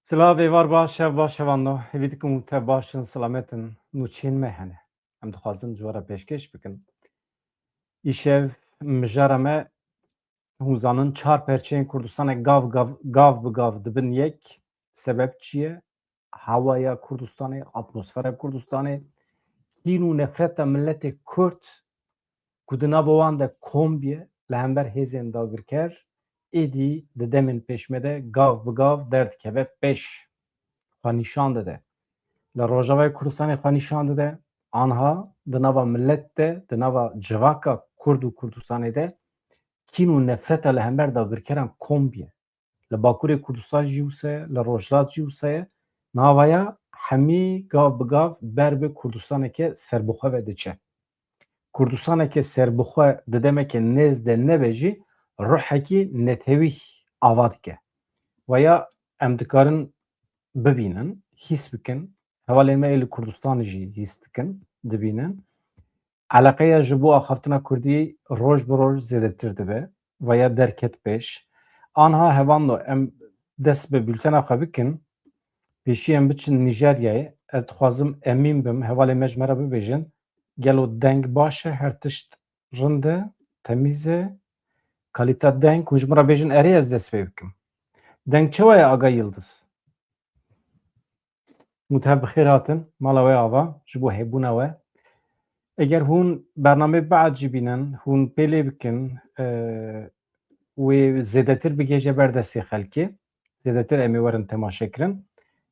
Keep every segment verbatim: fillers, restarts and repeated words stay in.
Silav, êvar baş, şev baş, şevano. Hêvî dikim û tev baş in, silamet in. Nûçeyên me hene. Em dixwazin ji we re pêşkêş bikin. Îşev mijara me, hûn zanin, çar perçeyên Kurdistanê gav, gav, gav bi gav dibin yek. Sebeb çi ye? Hewaya Kurdistanê, atmosfera Kurdistanê, kîn û nefreta miletê Kurd ku di nava wan de kom bûye li hember hêzên dagirker, êdî di demên pêş me de gav bi gav derdikeve pêş. Xwe nîşan dide. Li Rojavayê Kurdistanê xwe nîşan dide. Anha di nava milet de, di nava civaka Kurd û Kurdistanê de kîn û nefreta li hember dagirkeran kom bûye. Li Bakurê Kurdistan jî wisa ye, li Rojhilat jî wisa ye. Navaya hemî gav bi gav ber bi Kurdistaneke serbixwe ve diçe. Kurdistaneke serbixwe di demeke nêz de nebe jî ruhekî netewî ava dike. Vaya em dikarin bibînin, hîs bikin. Hevalên me ê li Kurdistanê jî hîs dikin, dibînin. Eleqeya ji bo axaftina Kurdî roj bi roj zêdetir dibe. Vaya derket pêş. Anha hevando em dest bi bultena xwe bikin. Pêşî em biçin Nîjeryayê. Ez dixwazim emîn bim. Hevalên me ji me re bibêjin. Gelo deng baş e, her tişt rind e, temîz e, kalîte deng. Hûn ji min re bêjin, erê ez dest pê bikim. Deng çawa ye, Aga Yildiz? Hûn tev bi xêr hatin mala we ava ji bo hebûna we. Eger hûn bernameyê biecibînin, hûn pê lê bikin, e, wê zêdetir bigihêje ber destê xelkê. Zêdetir em ê werin temaşe kirin.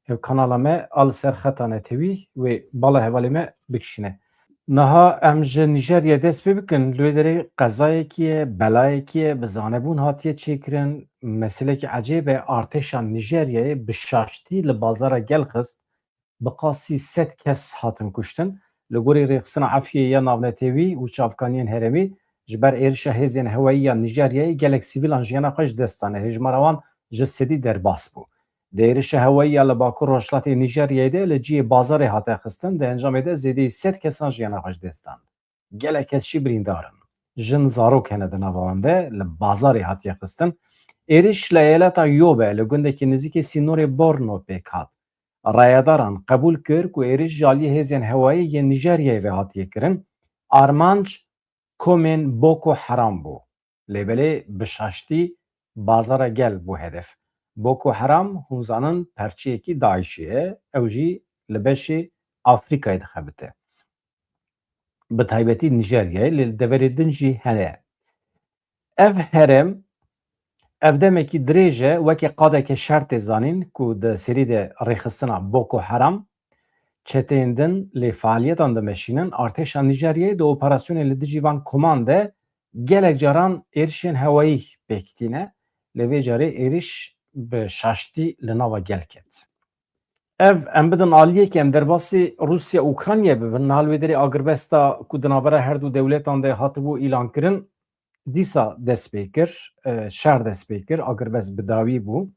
Ev kanala me a li ser xeta netewî wê bala hevalê me bikişîne. Niha em ji Nîjeryayê dest pê bikin. Li wê derê qezayekî ye, belayekî ye, bi zanebûn hatiye çêkirin. Meselekî ecêb e, artêşa Nîjeryayê bi şaştî li bazara gel xist. Bi qasî sed kes hatin kuştin. Li gorî rêxistina Efyê ya navnetewî û çavkaniyên herêmî, ji ber êrişa hêzên hewayî ya Nîjeryayê gelek sivîlan jiyana xwe ji dest dane. Hêjmara wan ji sedî derbas bû. Di êrişa hewayî ya li Bakur Rojhilatê Nîjeryayê de li cihê bazarê hate xistin, di encamê de zêdeyî sed kesan jiyana xwe ji dest dan. Gelek kes jî birîndar in. Jin, zarok hene di nava wan de, li bazarê hatiye xistin. Êriş li eyaleta Yobe, li gundekî nizîkê sînorê Borno pêk hat. Rayedaran qebûl kir ku êriş ji aliyê hêzên hewayî yên Nîjeryayê ve hatiye kirin. Armanc komên Boko Haram bû. Lê belê bi şaştî bazara gel bû hedef. Boko Haram, hûn zanin, perçeyekî DAIŞê ye. Ew jî li beşê Afrîkayê dixebite. Bi taybetî Nîjeryayê, lê li deverê din jî hene. Ev herêm, ev demekî dirêj e, weke qadeke şer tê zanîn ku di serî de rêxistina Boko Haram, çeteyên din lê fealiyetan dimeşînin, artêşa Nîjeryayê di operasyonê li dijî van koman de gelek caran êrişên hewayî pêk tîne, lê vê carê êriş bi şaştî li nava gel ket. Ev, em bidin aliyekê, em derbasî Rûsya û Ukraynayê bibin. Niha li wê derê agirbesta ku di navbera her du dewletan de hatibû îlankirin, dîsa dest pê kir, e, şer dest pê kir, agirbest bi dawî bû.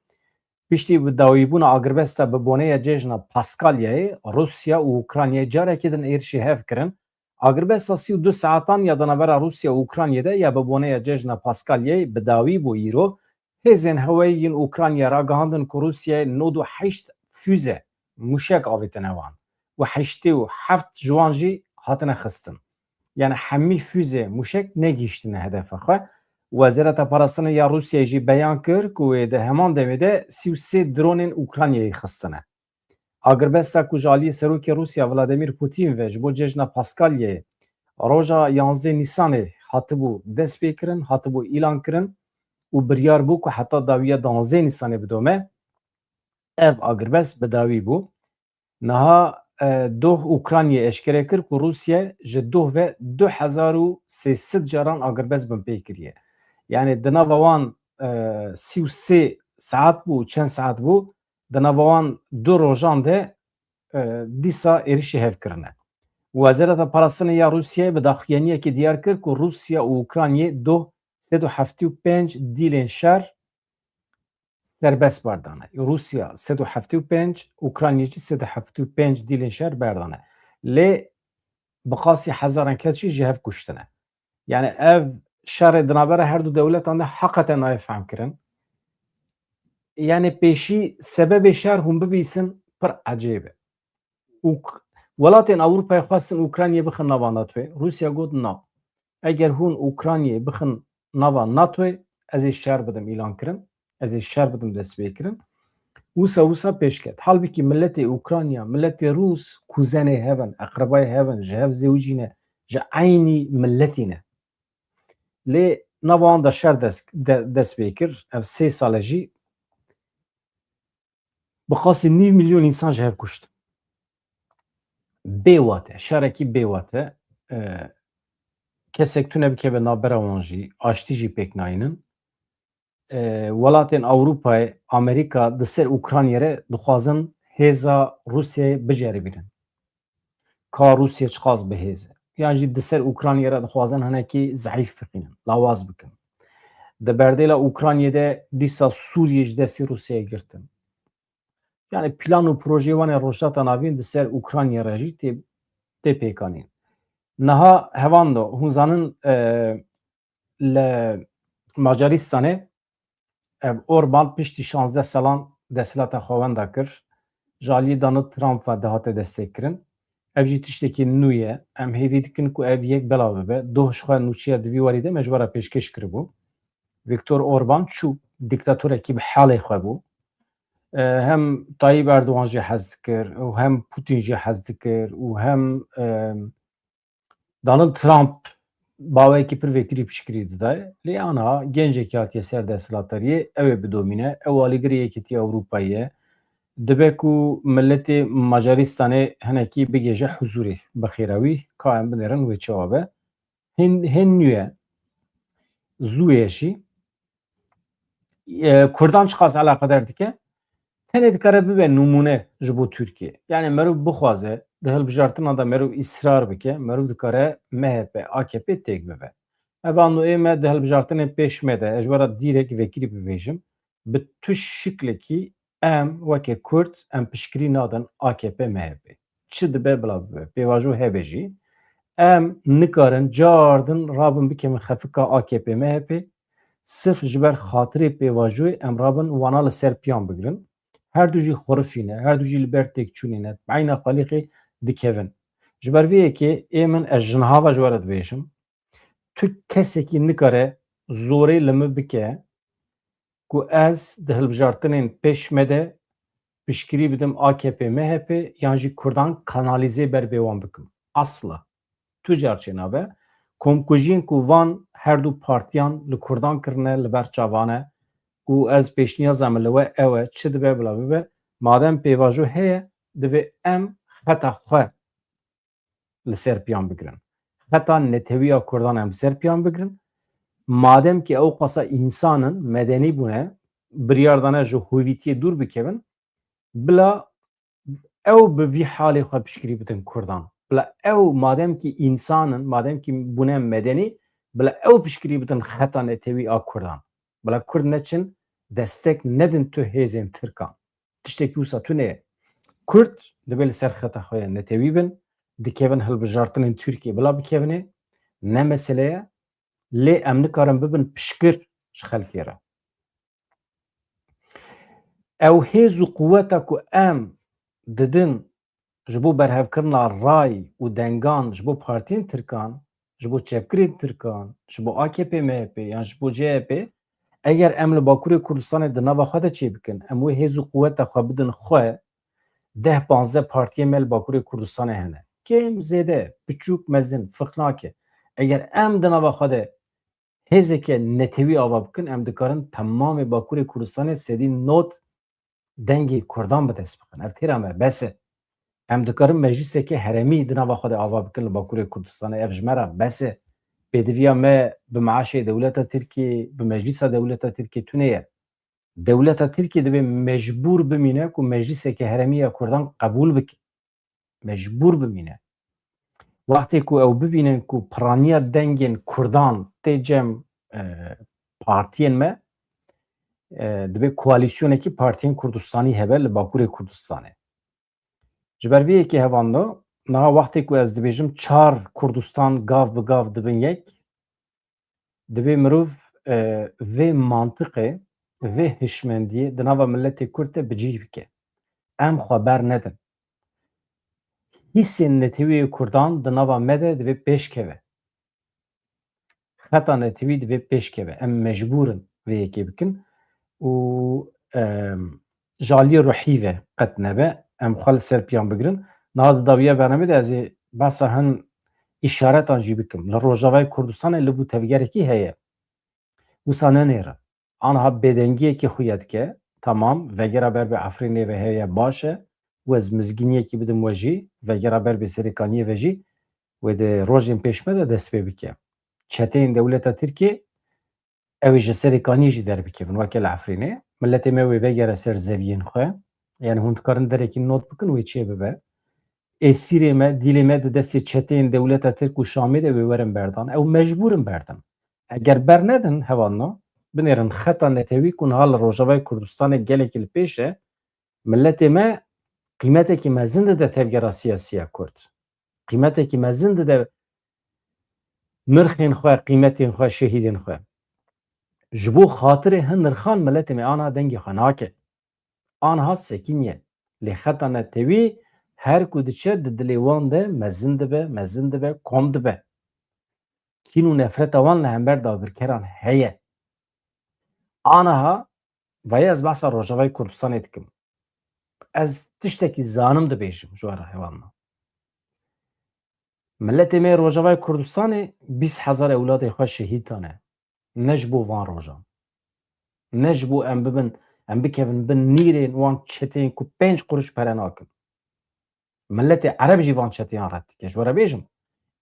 Piştî bi dawîbûna agirbesta bi boneya cejna Paskalyayê, Rûsya û Ukraynayê carekê din êrişî hev kirin. Agirbesta sî û du saetan ya di navbera Rûsya û Ukraynayê de ya bi boneya cejna Paskalyayê bi dawî bû îro. Hêzên hewayî yên Ukraynayê ragihandin ku Rûsyayê nod û heşt füze, mûşek avêtine wan û heştê û heft ji wan jî hatine xistin. Yani hemî füze, mûşek negihîştine hedefa xwe. Wezareta Parastinê ya Rûsyayê jî beyan kir ku wê di heman demê de sî û sê dronên Ukraynayê xistine. Agirbesta ku ji aliyê Serokê Rûsya Vladimir Putin ve ji bo cejna Paskalyayê roja yanzdeh Nîsanê hatibû destpêkirin, hatibû îlankirin û biryar bû ku heta dawiya duwazdeh Nîsanê bidome. Ev agirbest bi dawî bû. Niha, e, doh Ukraynayê eşkere kir ku Rûsya ji doh ve du hezar û sê sed caran agirbest binpê kiriye. Yani di nava wan, e, sî û sê saet bû, çend saet bû, di nava wan du rojan de, e, dîsa êrişî hev kirine. Wezareta Parastinê ya Rûsyayê bi daxuyaniyekê diyar kir ku Rûsya û Ukraynayê doh sed û heftê û pênc dîlên şer serbest berdane. Rûsya sed û heftê û pênc, Ukrayna jî sed û heftê û pênc dîlên şer berdane. Lê bi qasî hezaran kes jî ji hev kuştine. Yani ev şerê di navbera her du dewletan de heqeten nayê fehmkirin. yani pêşî sebebê şer hûn bibîsin pir ecêb e. Ûk-, welatên Ewropayê xwestin Ukraynayê bixin nava NATOyê. Rûsya got na. Eger hûn Ukraynayê bixin nava NATOyê, ez ê şer bidim îlan kirin. Ez ê şer bidim destpêkirin. Wisa wisa pêş ket. Halbikî miletê Ukrayna, miletê Rûs kuzenê hev in, eqrebayê hev in, ji hev zewicî ne, ji eynî miletî ne. Lê nava wan de şer dest, de, dest pê kir. Ev sê sal e jî bi qasî nîv milyon însan ji hev kuşt. Bê wate, şerekî bê wate. E, kesek tune bikeve navbera wan jî, aştî jî pêk nayînin. E, welatên Ewropayê, Amerîka di ser Ukraynayê re dixwazin hêza Rûsyayê biceribînin. Ka Rûsya çiqas bi hêz e. Yan jî di ser Ukraynayê re dixwazin hinekî zeîf bixînin, lawaz bikin. Di berdêla Ukraynayê de dîsa Sûriyê ji destî Rûsyayê girtin. Yani plan û projeyê wan ê Rojhilata Navîn di ser Ukraynayê re jî tê, tê pêkanîn. Niha hevando, hûn zanin, e, li Macaristanê ev Orban piştî şazdeh salan desthilata xwe wenda kir. Ji aliyê Donald Trump ve dihate destekkirin. Ev jî tiştekî nû ye. Em hêvî dikin ku ev yek belav bibe. Doh ji xwe nûçeya di vî warî de me ji we re pêşkêş kiribû. Viktor Orban çû dîktatorekî bi halê xwe bû. E, hem Tayyip Erdogan jî hez dikir û hem Putin jî hez dikir û hem, e, Donald Trump baweyekî pir vekirî piştgirî didayê. Lê aniha gencekî hatiye ser desthilatdariyê, ew ê bidomîne, ew alîgirê Yekîtiya Ewropayê ye. Dibe ku miletê Macaristanê hinekî bigêje huzûrê bi xêra wî, ka em binêrin wê çawa be. Hên, hên nû ye. Zû ye jî. E, Kurdan çiqas eleqedar dike? Tenê dikare bibe nimûne ji bo Tirkiye. Yani meriv bixwaze, di hilbijartina de meriv îsrar bike, meriv dikare M H P, A K P têk bibe. Ev anû ê me di hilbijartinên pêş me de, ez ji we re dîrek vekirî bibêjim, bi tu şiklekî em weke Kurd, em piştgirî nadin A K P M H P. Çi dibe bila bibe. Pêvajo hebe jî. Em nikarin cardin rabin bikevin xefika A K P M H P. Sirf ji ber xatirê pêvajoyê em rabin wana li ser piyan bigirin. Her du jî xurifî ne, her du jî li ber têkçûnê ne, eyna xwelîqê dikevin. Ji ber vê yekê ê min ez ji niha ve ji we re dibêjim, tu kesekî nikare zorê li min bike ku ez di hilbijartinên pêş me de piştgirî bidim A K P M H P yan jî Kurdan kanalîze ber bê wan bikim. Asla. Tu car çênabe. Komkujiyên ku van her du partiyan li Kurdan kirine, li ber çavan e û ez pêşniyaza min li we ew e, çi dibe bila bibe, madem pêvajo heye, divê em xeta xwe li ser piyan bigirin. Xeta netewî ya Kurdan em li ser piyan bigirin. Madem ki ew qasa însan in, medenî bûne, biryar dane ji hovîtiyê dûr bikevin, bila ew bi vî halê xwe piştgirî bidin Kurdan. Bila ew, madem ki însan in, madem ki bûne medenî, bila ew piştgirî bidin xeta netewî a Kurdan. Bila Kurd neçin destek nedin tu hêzên Tirkan. Tiştekî wisa tune ye. Kurd divê li ser xeta xwe ya netewî bin, dikevin hilbijartinên Tirkiyê bila bikevine, ne mesele ye, lê em nikarin bibin piştgir ji xelkê re. Ew hêz û quweta ku em didin ji bo berhevkirina ray û dengan ji bo partiyên Tirkan, ji bo çepgirên Tirkan, ji bo A K P M H P yan ji bo C H P, eger em li Bakurê Kurdistanê di nava xwe de çêbikin, em wê hêz û quweta xwe bidin xwe, deh panzdeh partiyên me li Bakurê Kurdistanê hene. Kêm zêde, piçûk mezin, firq nake. Eger em di nava xwe de hêzeke netewî ava bikin, em dikarin temamê Bakurê Kurdistanê sedî nod dengê Kurdan bi dest bixin. Ev têra me bes e. Em dikarin meclîseke herêmî di nava xwe de ava bikin li Bakurê Kurdistanê. Ev ji me re bes e. Pêdiviya me bi meaşê dewleta Tirkiyê, bi meclîsa dewleta Tirkiyê tune ye. Dewleta Tirkiyê divê mecbûr bimîne ku meclîseke herêmî ya Kurdan qebûl bike. Mecbûr bimîne. Wextê ku ew bibînin ku piraniya dengên Kurdan tê cem, e, partiyên me, e, divê koalîsyonekî partiyên Kurdistanî hebe li Bakurê Kurdistanê. Ji ber vê yekê hevando, niha wextê ku ez dibêjim çar Kurdistan gav bi gav dibin yek, divê mirov, e, vê mantiqê vê hişmendiyê di nava miletê Kurd de bi cih bike. Em xwe bernedin. Hîsên netewî yê Kurdan di nava me de divê pêş keve. Xeta netewî divê pêş keve. Em mecbûr in vê yekê bikin û, em, ji aliyê ruhî ve qet nebe. Em xwe li ser piyan bigirin. Niha di dawiya bernamê de ez ê behsa hin îşaretan jî bikim. Li Rojavayê Kurdistanê liv û tevgerekî heye. Wisa nenêrin. Aniha bêdengiyekî xuya dike. Tamam, vegera ber bi Efrînê ve heye, baş e. Û ez mizgîniyekî bidim we jî, vegera ber bi Serêkaniyê ve jî, wê di rojên pêş me de dest pê bike. Çeteyên dewleta Tirkiyê, ew ê ji Serêkaniyê jî derbikevin, weke li Efrînê. Miletê me wê vegere ser zeviyên xwe. Yani hûn dikarin derekî not bikin, wê çê bibe. Êsîrê me, dîlê me di destê çeteyên dewleta Tirk û Şamê de wê werin berdan. Ew mecbûr in berdin. Eger bernedin hevalno, binêrin xeta netewî ku niha li Rojavayê Kurdistanê gelekî li pêş e, miletê me qîmetekî mezin dide tevgera siyasî ya Kurd. Qîmetekî mezin dide nirxên xwe, qîmetên xwe, şehîdên xwe. Ji bo xatirê hin nirxan miletê me aniha dengê xwe nake. Aniha sekiniye. Lê xeta netewî her ku diçe di dilê wan de mezin dibe, mezin dibe, kom dibe. Kîn û nefreta wan li hember dagirkeran heye. Aniha, vayê ez behsa Rojavayê Kurdistanê dikim. Ez tiştekî zanim dibêjim ji we re hevalno. Miletê me yê Rojavayê Kurdistanê bîst hezar ewladê xwe şehîd dane. Ne ji bo van rojan. Ne ji bo em bibin, em bikevin bin nîrên wan çeteyên ku pênc quruş pere nakin. Miletê Ereb jî van çeteyan red dike. Ji we re bêjim,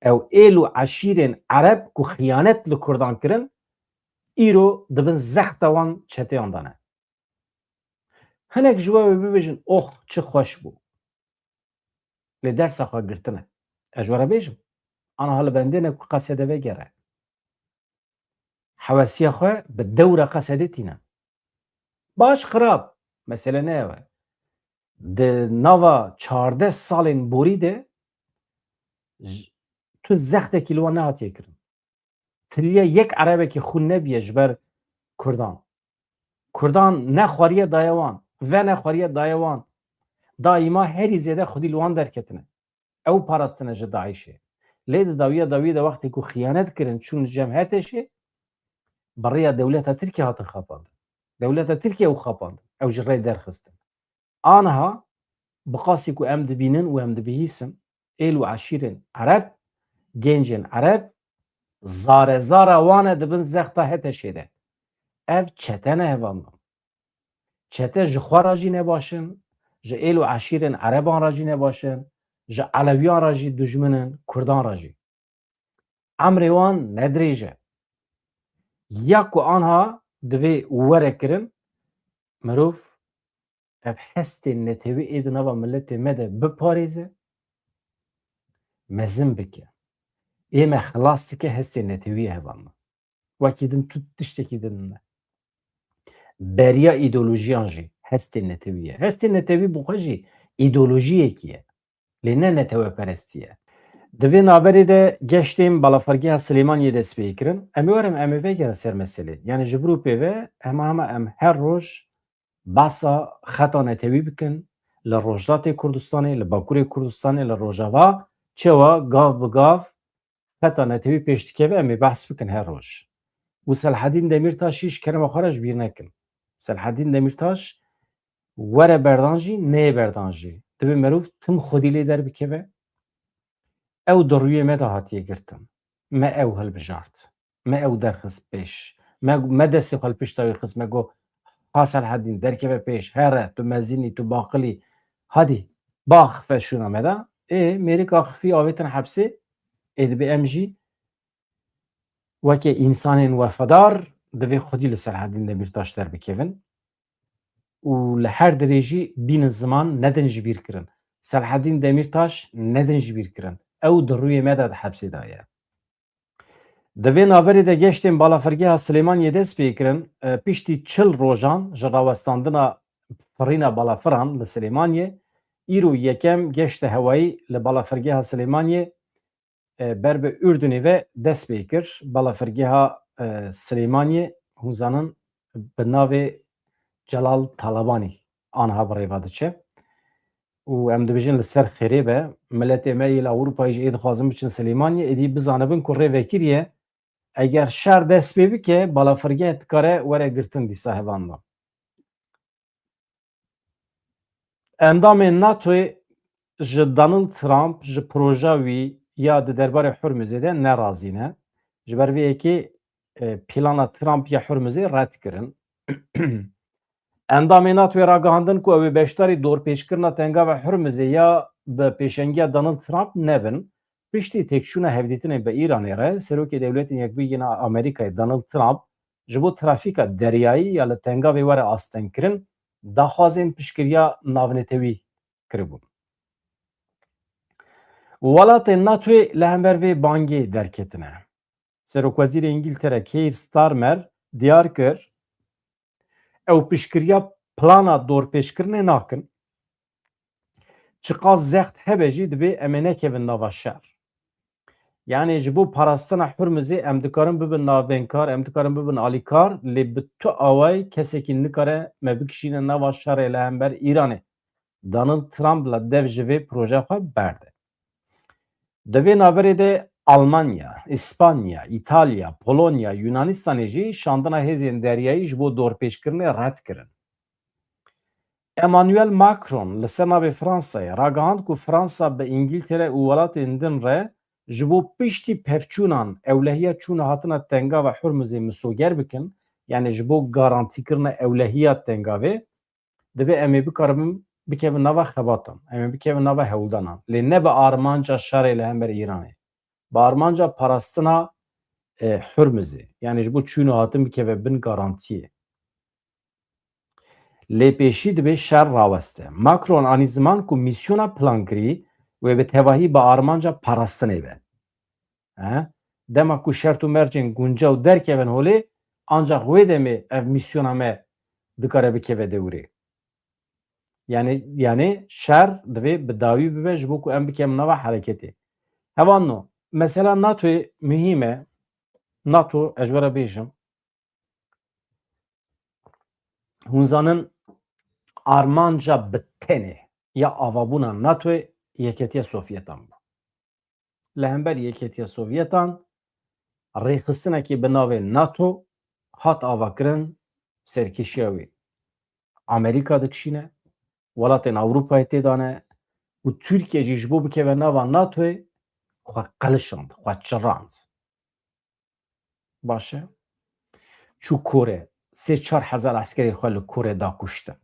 ew êl û eşîrên Ereb ku xiyanet li Kurdan kirin, îro dibin zexta wan çeteyan de ne. Hinek ji we wê bibêjin, "Oh, çi xweş bû." Lê dersa xwe girtine. Ez ji we re bêjim, aniha li bendê ne ku Qesedê vegere. Hewesiya xwe bi dewra Qesedê tîne. Baş, xirab, mesele ne ew e. Di nava çardeh salên borî de j-, tu zextekî li wan nehatiye kirin. Tiliya yek Erebekî xwîn nebiye ji ber Kurdan. Kurdan ne xwariye daye wan, ve ne xwariye daye wan. Daîma herî zêde xwedî li wan derketine. Ew parastine ji DAIŞê. Lê di dawiya dawiyê de wextê ku xiyanet kirin, çûn li cem HTŞê, bi rêya dewleta Tirkiye hatin xapandin. Dewleta Tirkiye ew xapandin. Ew ji rê derxistin. Aniha bi qasî ku em dibînin û em dibihîsin, êl û eşîrên Ereb, gencên Ereb, zare zara wan e dibin zexta HTŞê de. Ev çete ne hevalno. Çete ji xwe re jî ne baş in, ji êl û eşîrên Ereban re jî ne baş in, ji Elewiyan re jî dijmin in, Kurdan re jî. Emrê wan ne dirêj e. Ya ku anha divê were kirin, mirov ev hestên netewî ê di nava miletê me de biparêze, mezin bike. Ê me xilas dike hestên netewî hevalno. Wekî din tu tiştekî din ne. Beriya îdeolojiyan jî hestên netewî ye. Hestên netewî bi xwe jî îdeolojiyekî ye. Lê ne neteweperestî ye. Di vê navberê de geştên balafirgeha Silêmaniyê dest pê kirin. Em ê werin, em ê vegerin ser meselê. Yani ji vir û pê ve hema hema em her roj behsa xeta netewî bikin, li Rojhilatê Kurdistanê, li Bakurê Kurdistanê, li Rojava, çawa gav bi gav xeta netewî pêş dikeve, em ê behs bikin her roj. Û Selhedîn Demîrtaş jî ji kerema xwe re ji bîr nekin. Selhedîn Demîrtaş were berdan jî, neyê berdan jî. Divê merov tim xwedî lê derbikeve. Ew di rûyê me de hatiye girtin. Me ew hilbijart. Me ew derxist pêş. Me, me destê xwe li pişta wî xist. Me got, "Ha Selhedîn, derkeve pêş. Here, tu mezin î, tu baqil î. Hadî, biaxife şûna me de." Ê, mêrik axifî, avêtin hepsê. Ê, dibê em jî weke însanên wefadar divê xwedî li Selhedîn Demîrtaş derbikevin. Û li her dirê jî bînin ziman, nedin ji bîr kirin. Selhedîn Demîrtaş nedin ji bîr kirin. Ew di rûyê me de di hepsê de ye. Di vê navberê de geştên balafirgeha Silêmaniyê dest pê kirin. E, piştî çil rojan ji rawestandina firîna balafiran li Silêmaniyê, îro yekem geşte hewayî li balafirgeha Silêmaniyê, e, ber bi Urdunê ve dest pê kir. Balafirgeha, e, Silêmaniyê, hûn zanin, bi navê Celal Talabanî aniha bi rêve diçe. Û em dibêjin li ser xêrê be, miletê me yê li Ewropayê jî ê dixwazin biçin Silêmaniyê, êdî bizanibin ku rê vekiriye, eger şer dest pê bike, balafirgeh dikare were girtin dîsa hevalno. Endamên NATOyê ji Donald Trump, ji proja wî ya di derbarê Hurmizê de nerazî ne. Ji ber vê yekê, e, plana Trump ya Hurmizê red kirin. Endamên NATOyê ragihandin ku ew ê beşdarî dorpêçkirina tengava Hurmizê ya bi pêşengiya Donald Trump nebin. Piştî têkçûna hevdîtinê bi Îranê re, Serokê Dewletên Yekbûyî yên Amerîkayê Donald Trump ji bo trafîka deryayî ya li tengavê were astengkirin, daxwazên piştgiriya navnetewî kiribûn. Welatên NATOyê li hember vê bangê derketine. Serokwezîrê Îngiltere Keir Starmer diyar kir, ew piştgiriya plana dorpêçkirinê nakin. Çiqas zext hebe jî, dibê em ê nekevin nava şer. Yanî ji bo parastina Hurmizê em dikarin bibin navbeynkar, em dikarin bibin alîkar, lê bi tu awayî kesekî nikare me bikişîne nava şerê li hember Îranê. Donald Trump la dev ji vê proje xwe berde. Di vê navberê de Almanya, Îspanya, Îtalya, Polonya, Yunanistanê jî şandina hêzên deryayî ji bo dorpêçkirinê red kirin. Emmanuel Macron li ser navê Fransayê ragihand ku Fransa bi Îngiltere û welatên din re ji bo piştî pevçûnan ewlehiya çûn û hatina tengava Hurmizê misoger bikin, yanî ji bo garantîkirina ewlehiya tengavê, divê em ê bikaribin bikevin nava xebatan, em ê bikevin nava hewldanan. Lê ne bi armanca şerê li hember Îranê. Bi armanca parastina, e, Hurmizê. Yanî ji bo çûn û hatin bikeve bin garantiyê. Lê pêşî divê şer raweste. Macron anî ziman ku mîsyona plankirî wê bi tevahî bi armanca parastinê be. He? Dema ku şert û mercên guncaw derkevin holê, ancaq wê demê ev mîsyona me dikare bikeve dewrê. Yanî, yanî şer divê bi dawî bibe ji bo ku em bikevin nava hereketê. Hevalno, mesela NATOyê muhîm e. NATO, ez ji we re bêjim, hûn zanin armanca bi tenê ya avabûna NATOyê Yeketiya Sovyetan bû. Li hember Yeketiya Sovyetan rêxistinekî bi navê NATO hat avakirin, serkêşiya wî Amerîka dikişîne, welatên Ewropayê tê de ne û Tirkiye jî ji bo bikeve nava NATOyê xwe qelişand, xwe çirand. Baş e. Çû Kore, sê çar hezar eskerê xwe li Kore da kuştin.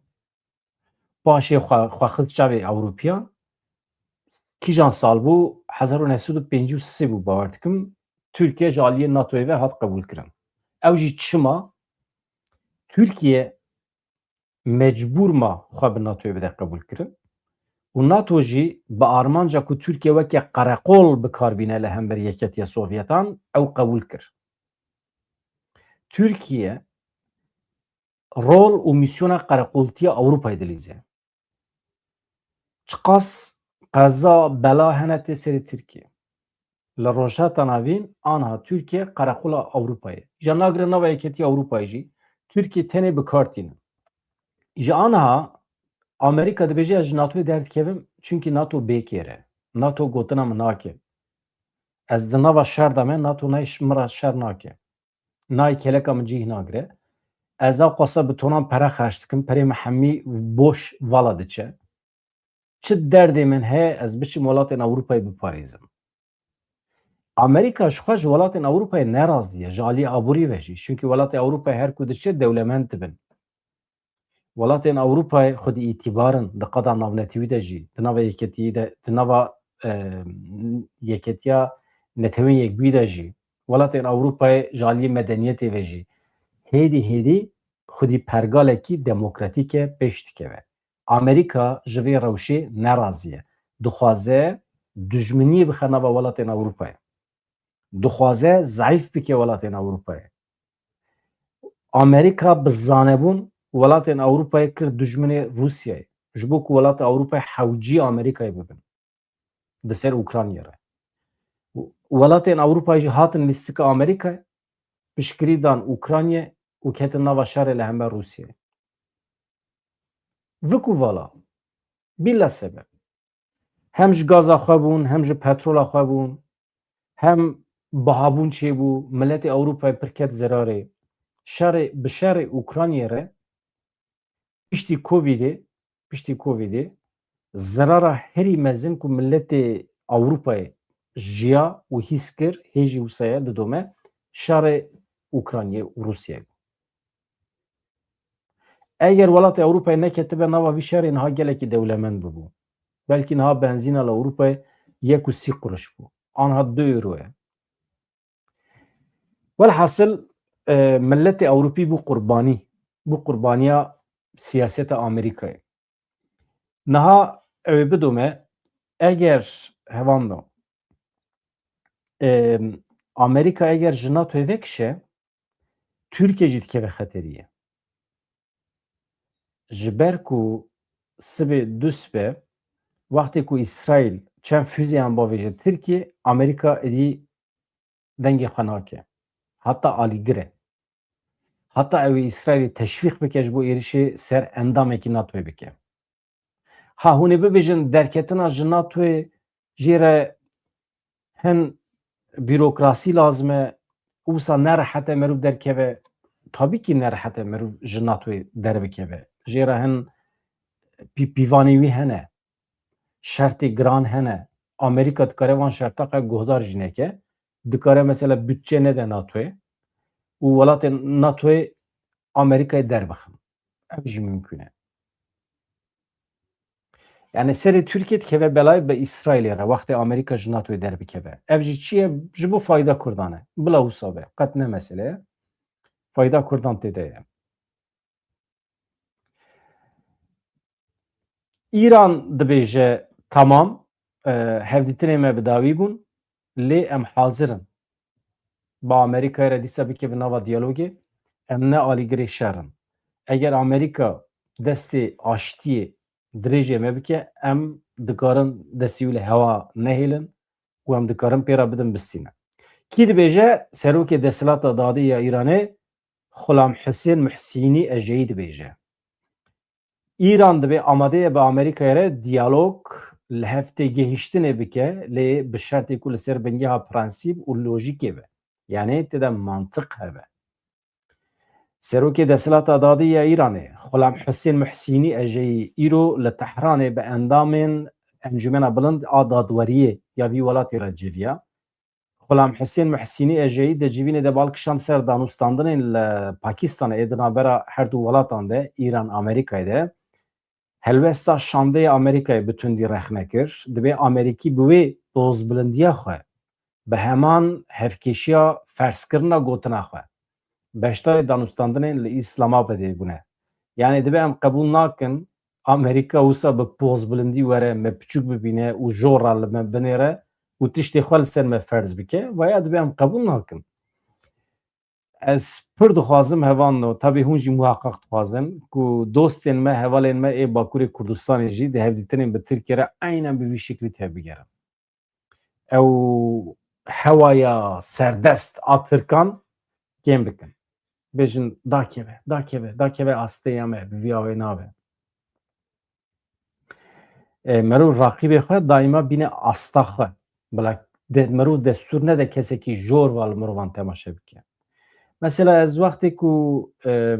Paşê xwe, xwe xist çavê Ewropiyan. Kîjan sal bû? Hezar û neh sed û pêncî û sê bû, bawer dikim. Tirkiye ji aliyê NATOyê ve hat qebûlkirin. Ew jî çima? Tirkiye mecbûr ma xwe bi NATOyê bide qebûlkirin. Û NATO jî bi armanca ku Tirkiye weke qereqol bi kar bîne li hember Yeketiya Sovyetan, ew qebûl kir. Tirkiye rol û mîsyona qereqoltiya Ewropayê dilîze. Çiqas qeza bela hene tê serê Tirkiye. Li Rojhilata Navîn aniha Tirkiye qereqola Ewropayê. Ji nagire nava Yeketiya Ewropayê jî Tirkiye tenê bi kar tînin. Ji aniha Amerîka dibêje, ez ji NATOyê derdikevim, çunkî NATO bêkêr e. NATO gotina min nake. Ez di nava şer de me, NATO nayê ş-, min re şer nake. Nayê keleka min cih nagire. Ez ewqasa bi tonan pere xerc dikim, perê min hemî boş vala diçe. Çi derdê min heye, ez biçim welatên Ewropayê biparêzim. Amerîka ji xwe ji welatên Ewropayê nerazî ye, ji alî aborî ve jî. Çunkî welatê Ewropayê her ku diçe dewlemend dibin. Welatên Ewropayê xwedî îtîbar in, di qada navnetewî de jî, di nava yeketiyê de, di nava, e, yeketiya netewên yekbûyî de jî, welatên Ewropayê ji aliyê medeniyetê ve jî hêdî hêdî xwedî pergalekî demokratîk e pêş dikeve. Amerîka ji vê rewşê nerazî ye. Dixwaze dijminiyê bixe nava welatên Ewropayê. Dixwaze zeîf bike welatên Ewropayê. Amerîka bi zanebûn welatên Ewropayê kir dijminê Rûsyayê, ji bo ku welatê Ewropayê hewcî Amerîkayê bibin di ser Ukraynayê re. Welatên Ewropayê jî hatin lîstika Amerîkayê, piştgirî dan Ukraynayê û ketin nava şerê li hember Rûsyayê. Vik û vala. Bila sebeb. Hem ji gaza xwe bûn, hem ji petrola xwe bûn, hem bihabûn çêbû, miletê Ewropayê pir ket zerarê. Şerê, bi şerê Ukraynayê re piştî Covidê, piştî Covidê zerara herî mezin ku miletê Ewropayê jiya û hîs kir, hê jî wisa ye, didome şerê Ukraynayê û Rûsyayê bû. Eger welatê Ewropayê neketibe nava vî şerê, niha gelekî dewlemend bibû. Belkî niha benzîna li Ewropayê yek û sî quruş bû. Anha du euro ye. Welhasil, e, miletê Ewropî bû qurbanî. Bû qurbaniya siyaseta Amerîkayê. Niha ew ê bidome, eger hevando, e, Amerîka eger ji NATOyê vekişe, Tirkiye jî dikeve xeteriyê. Ji ber ku sibê dusbe, wextê ku Îsraîl çend füzeyan bavêje Tirkiye, Amerîka êdî dengê xwe nake. Heta alîgir e. Heta ew ê Îsraîlê teşvîq bike ji bo êrişê ser endamekî NATOyê bike. Ha, hûn ê bibêjin derketina ji NATOyê jê re hin bîrokrasî lazim e, wisa nerehet e meriv derkeve. Tabî kî nerehet e meriv ji NATOyê derbikeve. Jê re hin pî-, pîvanê wî hene. Şertê giran hene. Amerîka dikare van şerta qe guhdar jî neke. Dikare mesela budçe nede NATOyê û welatên NATOyê Amerîkayê derbixin. Ev jî mimkûn e. Yani serê Tirkiye dikeve belayê bi Îsraîlê re, wextê Amerîka ji NATOyê derbikeve. Ev jî çi ye? Ji bo fayda Kurdan e. Bila wisa be. Qet ne mesele ye. Fayda Kurdan tê de ye. Îran dibêje, tamam, e, hevdîtinê me bi dawî bûn, lê em hazir in bi Amerîkayê re dîsa bikevin nava diyalogê, em ne alîgirê şer in. Eger Amerîka destê aştiyê dirêjê me bike, em dikarin destê wî li hewa nehêlin û em dikarin pê re bidin bistîne. Kî dibêje? Serokê Desthilata Dadê ya Îranê Xulam Husên Muhsînî Ejeyî dibêje. Îran dibê amade ye bi Amerîkayê re diyalog li hev têgihiştinê bike, lê bi şertê ku li ser bingeha prensîp û lojîkê be. Yanî tê de mantiq hebe. Serokê Desthilata Dadî ya Îranê, Xulam Husên Muhsînî Ejeyî, îro li Tehranê bi endamên Encûmena Bilind a Dadweriyê ya vî welatî re civiya. Xulam Husên Muhsînî Ejeyî di civînê de bal kişand ser danûstandinên li Pakistanê ê di navbera her du welatan de, Îran, Amerîkayê de, helwesta şandeyê Amerîkayê bi tundî rexne kir. Dibê Amerîkî bi wê pozbilindiya xwe, bi heman hevkêşiya ferzkirina gotina xwe, beşdarê danûstandinên li Îslamabadê bûne. Yanî dibê em qebûl nakin Amerîka wisa bi pozbilindî were me piçûk bibîne û jor re li me binêre û tiştê xwe li ser me ferz bike, vaya dibê em qebûl nakin. Ez pir dixwazim hevano, tabî hûn jî muheqeq dixwazin ku dostên me, hevalên me ê Bakurê Kurdistanê jî di hevdîtinên bi Tirkiye re eynen bi vî şiklî tevbigerin. Ew hewaya serdest a Tirkan kêm bikin. Bêjin, dakeve, dakeve, dakeve asteya me, bi vî awê nabe. E, merov raqîbê xwe daîma bîne asta xwe. Bila de, merov destûr nede kesekî jor va li mirovan temaşe bike. Mesela ez wextê ku, e,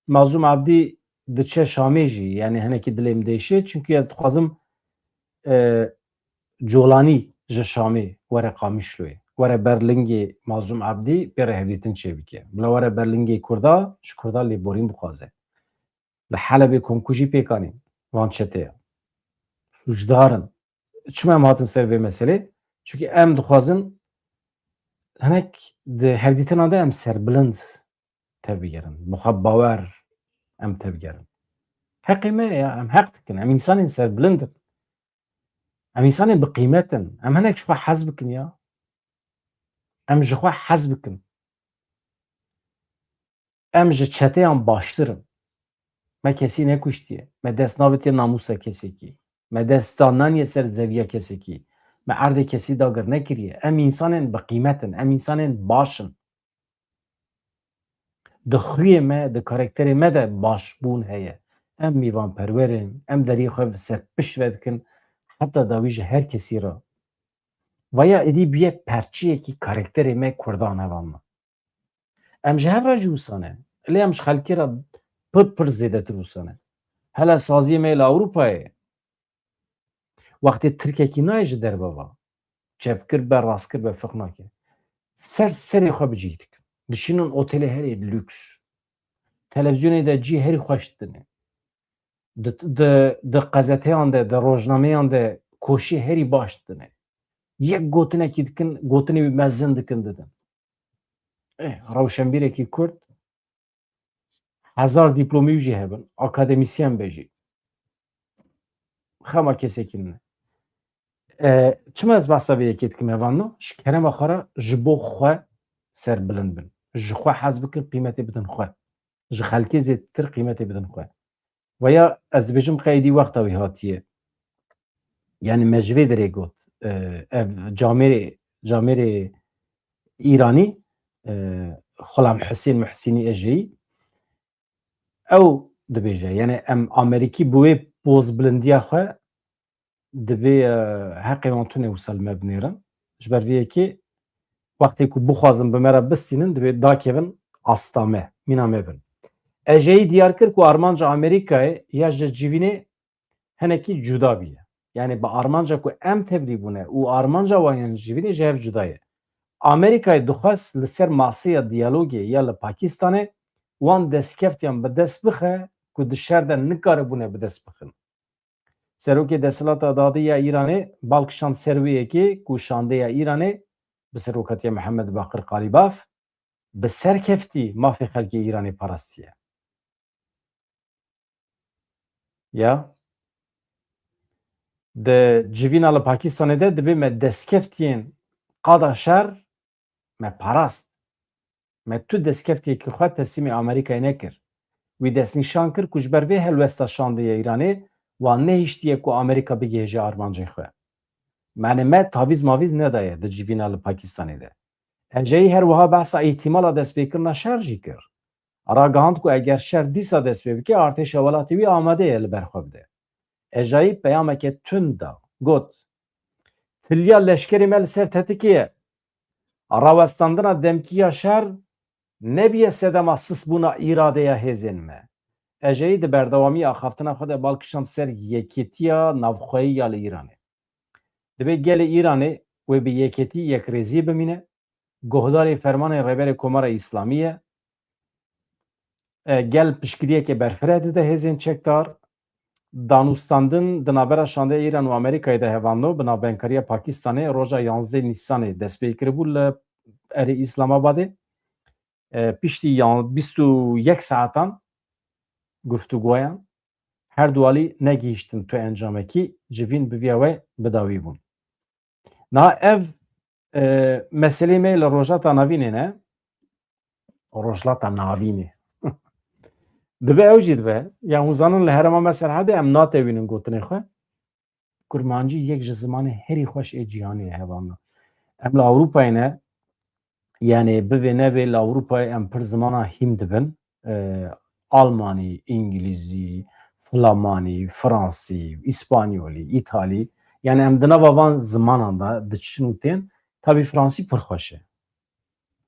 Mazlûm Abdî diçe Şamê jî, yanî hinekî dilê min diêşe, çimkî ez dixwazim, e, Colanî ji Şamê were Qamişloyê, were ber lingê Mazlûm Abdî pê re hevdîtin çêbike. Bila were ber lingê Kurda, ji Kurda lêborîn bixwaze. Li Helebê komkujî pêk anîn van çeteya. Sûcdar in. Çima em hatin ser vê meselê? Çimkî em dixwazin hinek di hevdîtina de em serbilind tevbigerin. Bi xwe bawer em tevbigerin. Heqê me ye ya, em heq dikin. Em însanên serbilind in. Em însanên bi qîmet in. Em hinek ji xwe hez bikin ya. Em ji xwe hez bikin. Em ji çeteyan baştir in. Me kesî nekuştiye. Me dest navêtiye namûsa kesekî. Me dest da naniye ser zeviya kesekî. Me erdê kesî dagir nekiriye. Em însanên bi qîmet in. Em însanên baş in. Di xuyê me, di karakterê me de başbûn heye. Em mîvanperwer in, em deriyê xwe bi ser pişt ve dikin, heta dawî ji her kesî re. Vaya êdî bûye perçiyekî karakterê me Kurdan, hevalno. Em ji hev re jî wisa ne. Lê em ji xelkê re pir pir zêdetir wisa ne. Hele saziyê me li Ewropayê, wextê Tirkekî nayê ji derve ve, çepkir be, rastkir be, ferq nake. Ser serê xwe bi cî dikin. Dişînin otelê herî lûks. Televîzyonê de cî herî xweş didinê. Di, di, di qezeteyan de, di rojnameyan de koşî herî baş didinê. Yek gotinekî dikin, gotinê wî mezin dikin didin. Eh, rewşenbîrekî Kurd, hezar dîplomî wî jî hebin, akademîsyen be jî. Xema kesekî nîne. E, çima ez behsa vê yekê dikim, hevalno? Ji kerema xwe re ji bo xwe serbilind bin. Ji xwe hez bikin, qîmetê bidin xwe. Ji xelkê zêdetir qîmetê bidin xwe. Veya ez dibêjim qey êdî wexta wî hatiye. Yani me ji vê derê got, e, ev camêrê, camêrê Îranî, e, Xulam Husên Muhsînî Ejeyî, ew dibêje, yani em Amerîkî bi wê pozbilindiya xwe dibê, e, heqê wan tune wisa li me binêrin. Ji ber vê yekê wextê ku bixwazin bi me re bistînin, dibê dakevin asta me, mîna me bin. Ejeyî diyar kir ku armanca Amerîkayê ya ji civînê hinekî cuda bûye. Yani bi armanca ku em tevlî bûne û armanca wan yên civînê ji hev cuda ye. Amerîkayê dixwest li ser masaya diyalogê ya li Pakistanê wan destkeftiyan bi dest bixe ku di şer de nikaribûne bi dest bixin. Serokê desthilata dadî ya Îranê bal kişand ser wê yekê ku şandeya Îranê bi serokatiya Mihemed Baqir Qalîbaf bi serkeftî mafê xelkê Îranê parastiye. Ya. Di civîna li Pakistanê de dibê me destkeftiyên qada şer me parast. Me tu destkeftiyekî xwe teslîmê Amerîkayê nekir. Wî destnîşan kir ku ji ber vê helwesta şandê ya Îranê wan nehiştiye ku Amerîka bigihêje armancên xwe. Yanî me tavîz mavîz nedaye di civîna li Pakistanê de. Ejeyî her wiha behsa îhtimala destpêkirina şer jî kir. Ragihand ku eger şer dîsa dest pê bike, artêşa welatê wî amade ye li ber xwe bide. Ejayî peyameke tund da. Got, tiliya leşkerê me li ser tetikê ye. Rawestandina demkî ya şer nebiye sedema sisbûna îradeya hêzên me. Ejayî di berdewamî axaftina xwe de bal kişand ser yekîtiya navxweyî ya li Îranê. Dibê gelê Îranê wê bi yekêtî, yekrêziyê bimîne. Guhdarê fermanên Rêberê Komara Îslamî ye. E, gel piştgiriyeke berfireh dide hêzên çekdar. Danûstandin di navbera şandeya Îran û Amerîkayê de, hevalno, bi navbenkariya Pakistanê roja yanzdeh Nîsanê dest pê kiribû li erê Îslamabadê. E, piştî yan bîst û yek saetan guftûgoyan, her du alî negihîştin tu encamekî, civîn bi viya we bi dawî bûn. Na ev, e, meselê me li Rojhilata Navînê ne. Rojhilata Navînê. Dibe ew jî dibe. Ya hûn zanin li herêma me Serhedê em natewînin gotinê xwe. Kurmancî yek ji zimanê herî xweş ê cîhanê ye, hevalno. Em li Ewropayê ne, yani bivê nebê li Ewropayê em pir zimana hîn dibin. E, Almanî, Îngilîzî, Flamanî, Fransî, Îspanyolî, Îtalî. Yani em di nava van zimanan de diçin û tên. Tabî Fransî pir xweş e.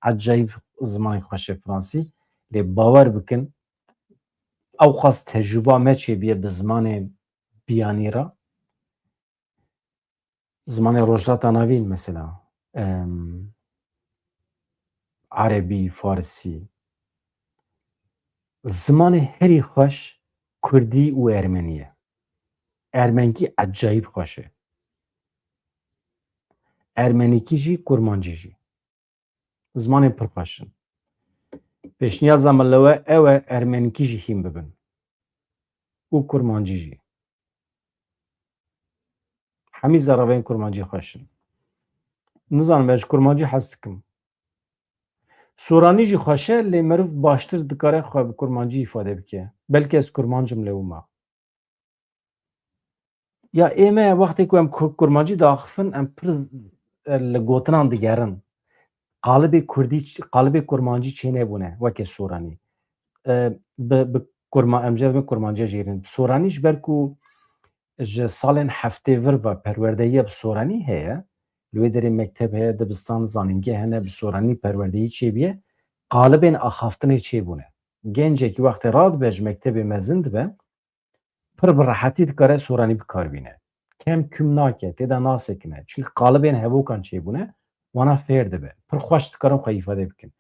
Ecayîb zimanê xweş e Fransî. Lê bawer bikin, ewqas tecrûba me çêbûye bi zimanê biyanî re. Zimanê Rojhilata Navîn mesela, em, Erebî, Farisî. Zimanê herî xweş Kurdî û Ermenî ye. Ermenkî ecayîb xweş e. Ermenîkî jî, Kurmancî jî. Zimanên pir xweş in. Pêşniyaza min li we ew e, Ermenîkî jî hîn bibin. Û Kurmancî jî. Hemî zerreveyên Kurmancî xweş in. Nizanim, ez ji Kurmancî hez dikim. Soranî jî xweş e, lê meriv baştir dikare xwe bi Kurmancî îfade bike. Belkî ez Kurmanc im lê wima. Ya ê me wextê ku em ku-, Kurmancî diaxifin, em pir, e, li gotinan digerin. Qalibê Kurdî, qalibê Kurmancî çênebûne weke Soranî. E, bi, bi Kurma-, em jê dibin kurmanciya jêrîn. Bi soranî ji ber ku ji salên heftê vir ve perwerdehiya bi soranî heye, li wê derê mekteb heye, dibistan, zanîngeh hene, bi soranî perwerdehî çêbûye, qalibên axaftinê çêbûne. Gencekî wextê radibe ji mektebê mezin dibe, pir bi rehetî dikare soranî bi kar bîne. Kem kûm nake, tê de nasekine. Çünkü qalibên hevokan çêbûne, wana fêr dibe. Pir xweş dikarin xwe îfade bikin.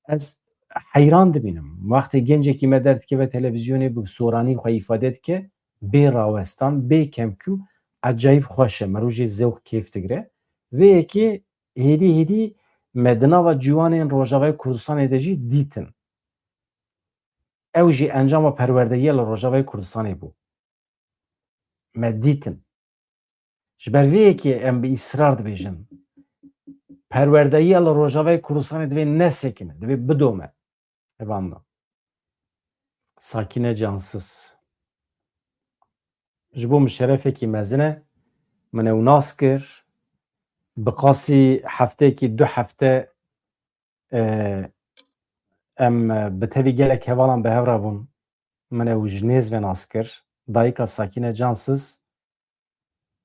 Ez heyran dibînim. Wextê gencekî me derdikeve televîzyonê bi soranî xwe îfade dike, bê rawestan, bê kemkûm, ecayîb xweş e. Meriv jê zewq kêf digire. Vê yekê hêdî hêdî me di nava ciwanên Rojavayê Kurdistanê de jî dîtin. Ew jî encama perwerdehiya li Rojavayê Kurdistanê bû. Me dîtin. Ji ber vê yekê em bi îsrar dibêjin, perwerdehiya li Rojavayê Kurdistanê divê nesekine, divê bidome. Hevando. Sakîne Cansiz. Ji bo min şerefekî mezin e. Min ew nas kir. Bi qasî hefteyekî du hefte, e, em, e, bi tevî gelek hevalan bi hev re bûn. Min ew ji nêz ve nas kir. Dayika Sakîne Cansiz,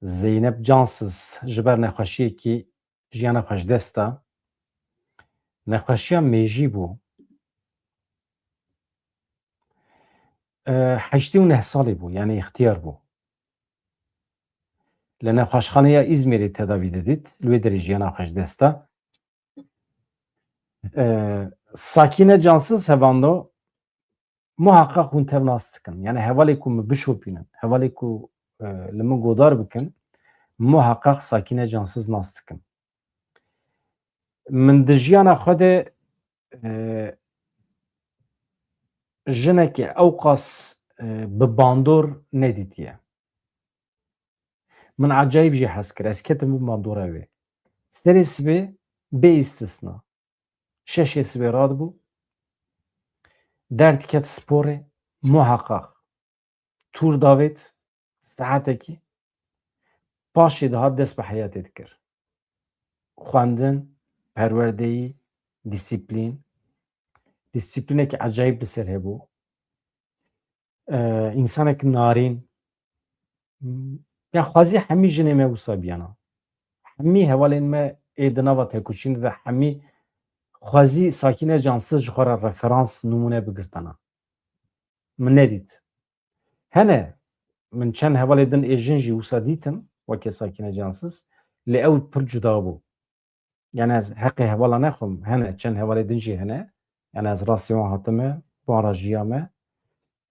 Zeynep Cansiz, ji ber nexweşiyekî jiyana xwe ji dest da. Nexweşiya mêjî bû. E, heştê û neh salî bû, yanî îxtiyar bû. Li nexweşxaneya Îzmîrê tedavî didît, li wê derê jiyana xwe ji dest da. E, Sakîne Cansiz, hevando, muheqeq hûn tev nas dikin. Yani hevalê ku min bişopînin, hevalê ku, e, li min godar bikin, muheqeq Sakîne Cansiz nas dikin. Min di jiyana xwe de, e, jinekê ewqas, e, bi bandor nedîtiye. Min ecayîb jî hez kir. Ez ketim bin bandora wê. Serê sibê bê îstisna. Şeşê sibê radibû. Derdiket sporê, muheqeq tûr davêt, saetekî. Paşê dihat dest bi heyatê dikir. Xwendin, perwerdeyî, dîsîplîn. Dîsîplînekî ecayîb li ser hebû. E, însanek narîn. Ya xwezî hemî jinê me wisa biyana. Hemî hevalên me ê di nava tekoşînê de hemî xwezî Sakîne Cansiz ji xwe re referans, nimûne bigirtana. Min nedît. Hene, min çend hevalê din ê jin jî wisa dîtin, weke Sakîne Cansiz, lê ew pir cuda bû. Yani ez heqê hevala nexwim, hene, çend hevalê din jî hene. Yani ez rastî wan hatime, wan re jiyame,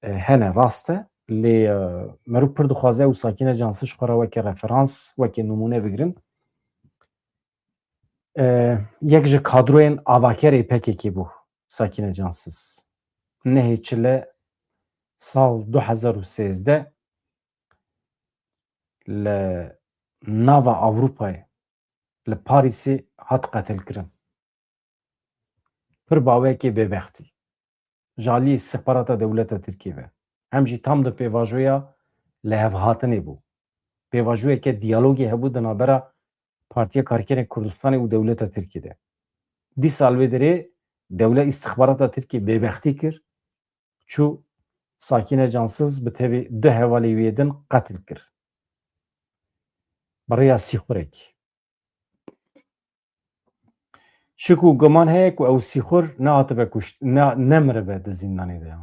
e, hene, rast e. Lê, e, meriv pir dixwaze ew Sakîne Cansiz ji xwe re weke referans, weke nimûne bigirin. E, yek ji kadroyên avakerê P K K bû Sakîne Cansiz. Nehê çile sal du hezar û sêzdeh li nava Ewropayê, li Parîsê hat qetilkirin. Pir bawekê bêbextî. Ji aliyê îstixbarata dewleta Tirkiyê ve. Hem jî tam di pêvajoya lihevhatinê bû. Pêvajoyeke diyalogê hebû di navbera Partiya Karkerên Kurdistanê û dewleta Tirkiyê de. Dîsa li wê derê dewle îstixbarata Tirkiyê bêbextî kir, çû Sakîne Cansiz bi tevî du hevalê wî yê din qetil kir. Bi rêya sîxurekî. Şik û guman heye ku ew sîxur nehatibe kuşt, ne, nemiribe di zîndanê de.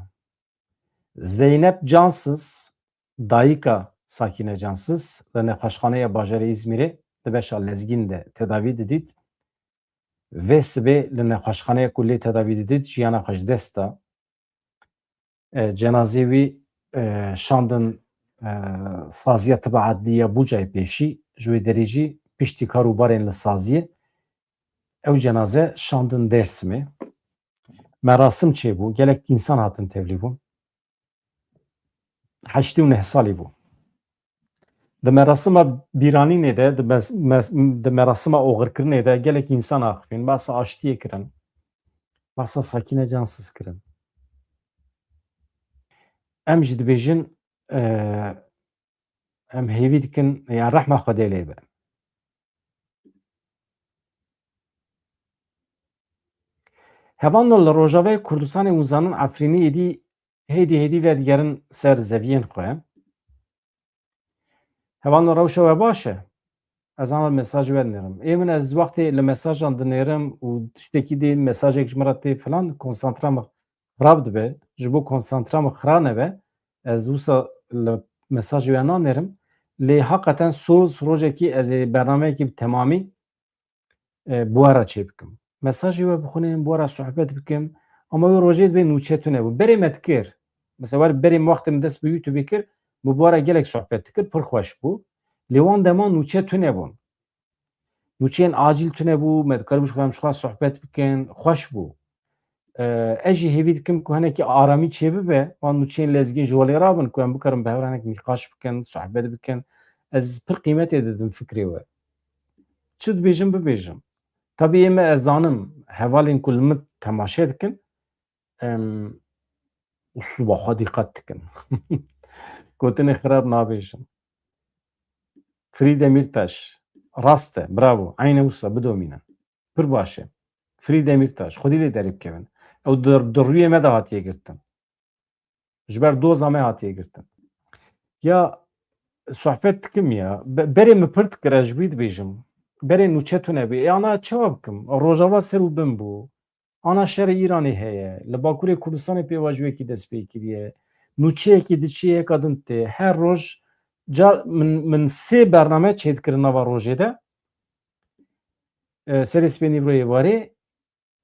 Zeynep Cansiz, dayika Sakîne Cansiz, li nexweşxaneya bajarê Îzmîrê di beşa Lezgîn de tedavî didît. Vê sibê li nexweşxaneya ku lê tedavî didît, jiyana xwe ji dest da. E, cenazê wî, e, şandin, e, saziya tiba edlî ya Bucayê Pêşî, ji wê derê jî piştî kar û barên li saziyê ew cenaze şandin Dêrsimê. Merasim çêbû, gelek însan hatin tevlî bûn. Heştê û neh salî bû. Di merasima bîranînê de, di mes-, mes-, di merasima oxirkirinê de gelek însan axifîn, behsa aştiyê kirin, behsa Sakîne Cansiz kirin. Em jî dibêjin, e, em hêvî dikin, ya rehma Xwedê lê be. Hevando li Rojavayê Kurdistanê û zanin Efrînî êdî hêdî hêdî vedigerin ser zeviyên xwe. Hevalno, rewşa we baş e? Ez ana mesaj we dinêrim. Ê min, ez wextê li mesajan dinêrim û tiştekî dê mesajek ji min re tê filan, konsantra min xirab dibe. Ji bo konsantra min xira nebe, ez wisa li mesajê we nanêrim. Lê heqeten soz rojekî ez ê bernameyekî bi temamî e, bi we re çê bikim. Mesajê we bixwînim, bi we re sohbet bikim. Ama wê rojê dibê nûçe tune bû. Berê me dikir. Mesela wer berê me wextê min dest bi YouTube kir, min bi we re gelek sohbet dikir, pir xweş bû. Lê wan dema nûçe tune bûn. Nûçeyên acîl tune bû, me dikaribû ji xwe, em ji xwe sohbet bikin, xweş bû. E, ez jî hêvî dikim ku hinekî aramî çêbibe, wan nûçeyên lezgîn ji holê rabin, ku em bikarin bi hev re hinek nîqaş bikin, sohbet bikin. Ez pir qîmetê didim fikrê we. Çi dibêjim, bibêjim. Tabî ê me, ez zanim, hevalên ku li min temaşe dikin, em, usluba xwe dîqet dikin. Gotinê xirab nabêjim. Frî Demîrtaş, rast e, bravo, eyne wisa, bidomîne. Pir baş e. Frî Demîrtaş, xwedî lê derê bikevin. Ew di, di rûyê me de hatiye girtin. Ji ber doza me hatiye girtin. Ya sohbet dikim ya. Be-, berê min pir dikir, ez ji wî dibêjim. Berê nûçe tune bû. Ê ana çawa bikim? Rojava ser û bin bû. Ana şerê Îranê heye. Li Bakurê Kurdistanê pêvajoyekî dest pê kiriye. Nûçeyekî diçe yeka din tê. Her roj ca min, min sê bername çêdikirin nava rojê de. E, serê sibê nîvroyê warê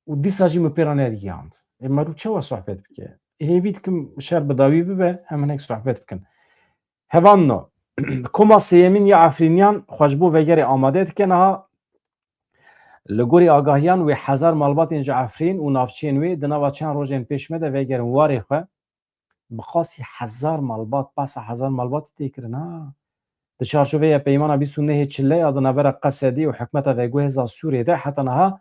û dîsa jî min pê re nedigihand. Ê, merû çawa sohbet bike? Ê, hêvî dikim şer bi dawî bibe, em hinek sohbet bikin. Hevalno, koma sêyemîn ya Efrîniyan xwe ji bo vegerê amade dike. Niha li gorî agahiyan wê hezar malbatên ji Efrîn û navçeyên wê di nava çend rojên pêş me de vegerin warê xwe. Bi qasî hezar malbat, behsa hezar malbatê tê kirin, ha. Di çarçoveya peymana bîst û nehê çileya di navbera Qesedî û hikûmeta veguhêza Sûriyê de heta niha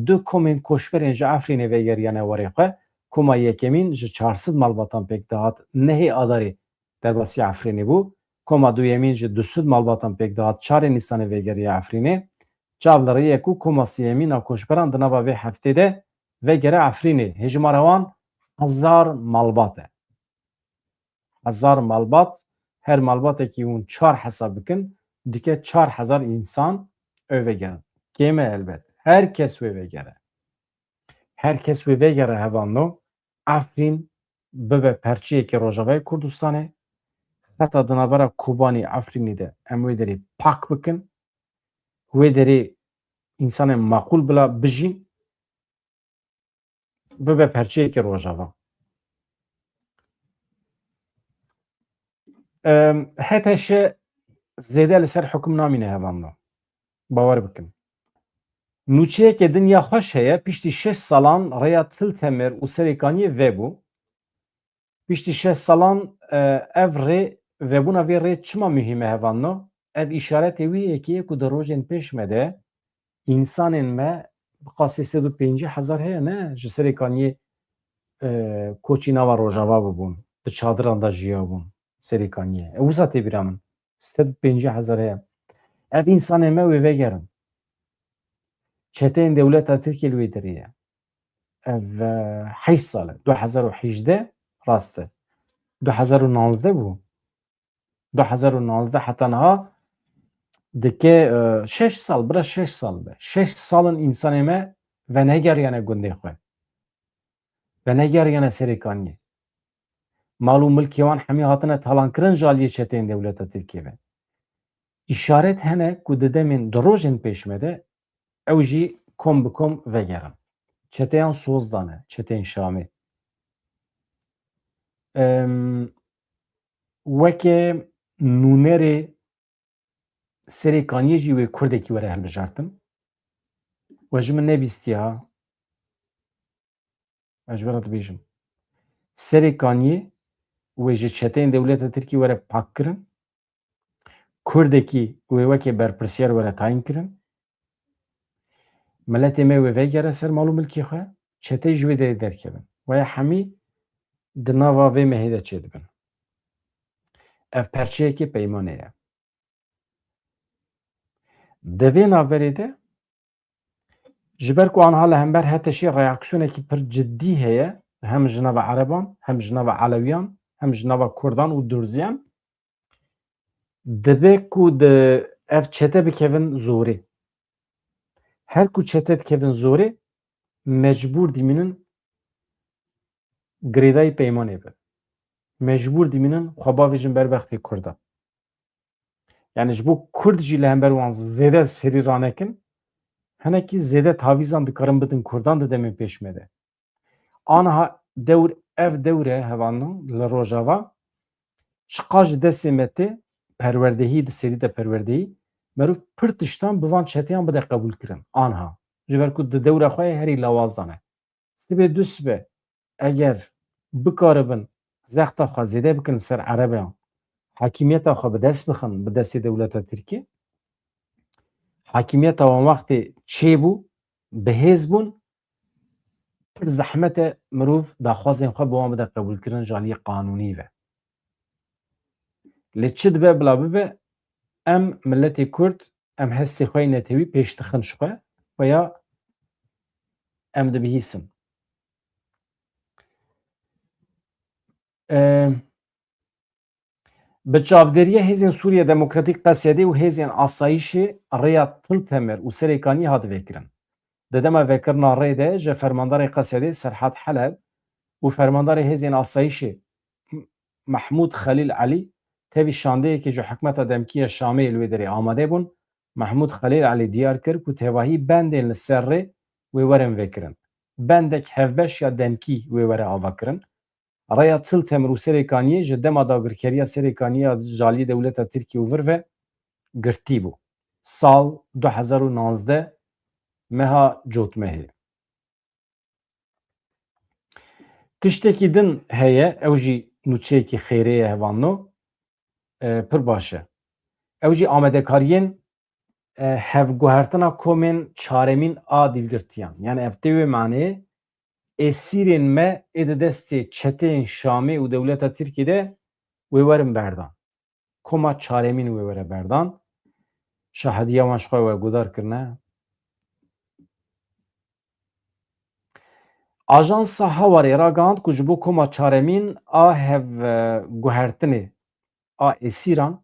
du komên koçberên ji Efrînê vegeriyane warê xwe. Koma yekemîn ji çar sed malbatan pêk dihat nehê Adarê derbasî Efrînê bû. Koma duyemîn ji du sed malbatan pêk dihat çarê Nîsanê vegeriya Efrînê. Çav li rê ye ku koma sêyemîn a koçberan di nava vê heftê de vegere Efrînê. Hêjimara wan hezar malbat e. Hezar malbat, her malbatekî hûn çar hesab bikin, dike çar hezar însan ew vegerin. Kêm e elbet. Her kes wê vegere. Her kes wê vegere hevalno, Efrîn bibe perçeyekê Rojavayê Kurdistanê. Heta di navbera Kobanî Efrînî de em wê derê pak bikin. Wê derê însanên maqûl bila bijîn. Bibe perçeyekê Rojava. Em, H T Ş zêde li ser hukm namîne hevalno. Bawer bikin. Nûçeyeke din ya xweş heye, piştî şeş salan rêya Til Temir û Serêkaniyê vebû. Piştî şeş salan, e, ev rê, vebûna vê rê çima muhîm e hevalno? Ev îşaretê wî yekê ye ku di rojên pêş me de însanên me bi qasî sed û pêncî hezar heye ne ji Serêkaniyê, e, koçî nava Rojava bibûn, di çadiran de jiyabûn Serêkaniyê. E, wisa tê bîra min. Sed û pêncî hezar heye. Ev însanên me wê vegerin. Çeteyên dewleta Tirkiyê li wê derê ye. Ev, e, heşt sal e. Du hezar û hejdeh rast e. Du hezar û navzdeh bû. Du hezar û navzdeh heta niha dike, e, şeş sal, bira şeş sal be. Şeş sal in însanê me venegeriyane gundê xwe. Venegeriyane Serêkaniyê. Mal û milkê wan hemî hatine talankirin ji aliyê çeteyên dewleta Tirkiyê ve. Îşaret hene ku di demên, di rojên pêş me de ew jî kom bi kom vegerin. Çeteyan soz dane, çeteyên Şamê. Em, weke nûnerê Serêkaniyê jî wê kurdekî were hilbijartin. We ji min nebîstiya. Ez ji we re dibêjim. Serêkaniyê wê ji çeteyên dewleta Tirkî were pakkirin. Kurdekî wê weke berpirsiyar were tayîn kirin. Miletê me wê vegere ser mal û milkê xwe, çeteyê ji wê derê derkevin. Weya hemî di nava vê mehê de çêdibin. Ev perçeyekê peymanê ye. Di vê navberê de, ji ber ku anha li hember H T Şê reaksiyonekî pir cidî heye, hem ji nava Ereban, hem ji nava Elewiyan, hem ji nava Kurdan û Durziyan, dibe ku di ev çete bikevin zorê. Her ku çete dikevin zorê, mecbûr dimînin girêdayî peymanê bin. Mecbûr dimînin xwe bavêjin ber bextê Kurdan. Yani ji bo Kurd jî li hember wan zêde serî ranekin, hinekî zêde tavîzan dikarin bidin Kurdan di demên pêş me de. Aniha dewr, ev dewre hevalno li Rojava çiqa ji destê me tê perwerdehî, di serî de perwerdehî, meriv pir tiştan bi van çeteyan bide qebûl kirin. Aniha. Ji ber ku di dewra xwe yê herî lawaz dane. Sibê du sibe eger bikaribin zexta xwe zêde bikin ser Erebeyan, hakimiyeta xwe bi dest bixin bi destê dewleta Tirkiyê, hakimiyeta wan wextê çêbû, bi hêz bûn, pir zehmet e mirov daxwazên xwe bi wan bide qebûlkirin ji aliyê qanûnî ve. Lê çi dibe bila bibe, em miletê Kurd, em hestê xwe yê netewî pêş dixin ji xwe, xwe ya em dibihîsin. Em, Bi çavdêriya Hêzên Sûriye Demokratîk Qesedê û Hêzên Asayîşê rêya Til Temir û Serêkaniyê hat vêkirin. Di dema vekirina rê de ji fermandarê Qesedê Serhat Heleb û fermandarê Hêzên Asayîşê Mehmûd Xelîl Elî tevî şandeyekê ji hikûmeta demkî ya Şamê li wê derê amade bûn. Mehmûd Xelîl Elî diyar kir ku tevahî bendên li ser rê wê werin vêkirin. Bendek hevbeş ya demkî wê were avakirin. Rêya Til Temir û Serêkaniyê ji dema dagirkeriya Serêkaniyê ya ji aliyê dewleta Tirkiyê û vir ve girtî bû. Sal du hezar û nozde meha Cotmehê. Tiştekî din heye, ew jî nûçeyekî xêrê ye hevalno, e, pir baş e. Ew jî amadekariyên, e, hevguhertina komên çaremîn a dîlgirtiyan. Yani ev tê wê maneyê, êsîrên me ê di destê çeteyên Şamê û dewleta Tirkiyê de wê werin berdan. Koma çaremîn wê were berdan. Şahediya wan ji xwe we guhdar kirine. Ajansa Hawarê ragihand ku ji bo koma çaremîn a hev, e, guhertinê a êsîran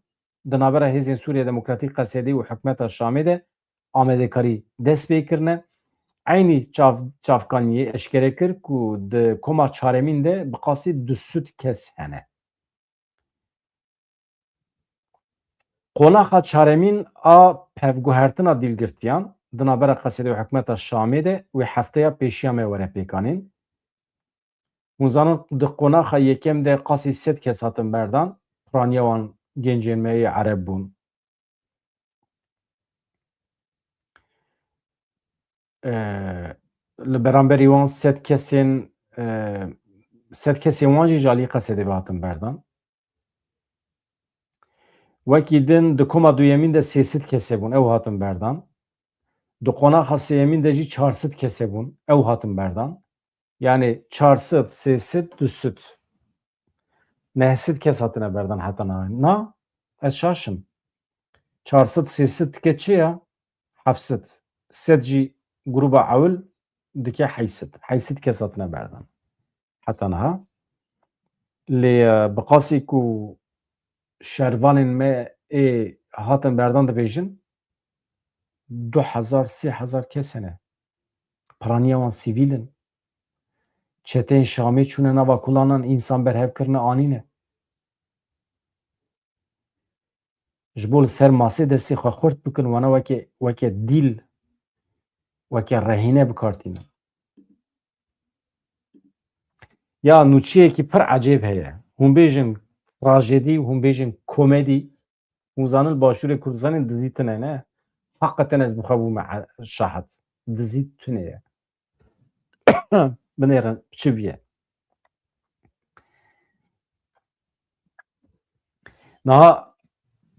di navbera Hêzên Sûriye Demokratîk Qesedê û hikûmeta Şamê de amadekarî dest pê kirine. Eynî çav-, çavkaniyê eşkere kir ku di koma çaremîn de bi qasî du sed kes hene. Qonaxa çaremîn a pevguhertina dîlgirtiyan di navbera Qesedê û hikûmeta Şamê de wê hefteya pêşiya me were pêkanîn. Hûn zanin di qonaxa yekem de qasî sed kes hatin berdan, piraniya wan gencên me yê Ereb bûn. E, li beramberî wan sed kesên, e, sed kesên wan jî ji alî Qesedê ve hatin berdan. Wekî din di koma duyemîn de sê sed kes hebûn, ew hatin berdan. Di qonaxa sêyemîn de jî çar sed kes hebûn, ew hatin berdan. Yani çar sed, sê sed, du sed. Neh sed kes hatine berdan heta niha. Na, ez şaş im. Çar sed, sê sed dike çi ya? Heft sed. Sed jî gruba ewil dike heyt sed. Heyt sed kes hatine berdan. Heta niha. Lê, e, bi qasî ku şervanên me ê hatin berdan dibêjin, du hezar, sê hezar kes hene. Piraniya wan sivîl in. Çeteyên Şamê çûne nava kulanan, însan berhev kirine, anîne. Ji bo li ser masê destê xwe xurt bikin, wana weke, weke dîl, weke rehîne bi kar tînin. Ya nûçeyekî pir ecêb heye. Hûn bêjin trajedî, hûn bêjin komedî. Hûn zanin li Başûrê Kurdistanê dizî tune ne? Heqeten ez bi xwe bûme e-, şahid. Dizî tune ye. Binêrin çi bûye. Niha,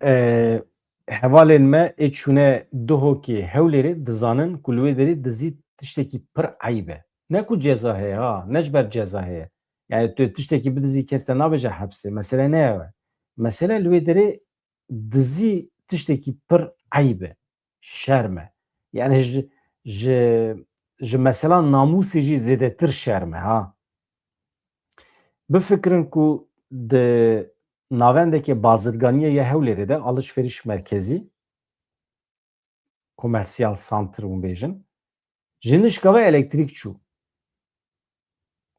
e, hevalên me ê çûne Duhokê Hewlêrê dizanin ku li wê derê dizî tiştekî pir eyb e. Ne ku ceza heye ha, ne ji ber ceza heye. Yani tu tiştekî bidizî kes te nabêje hepsê. Mesele ne ew e. Mesele li wê derê dizî tiştekî pir eyb e. Şerm e. Yani ji, ji, ji mesela namûsê jî zêdetir şerm e ha. Bifikirin ku di navendeke bazirganiyê ya Hewlêrê de alişveriş merkezî, komersiyal center hûn bêjin, ji nişka ve elektrîk çû.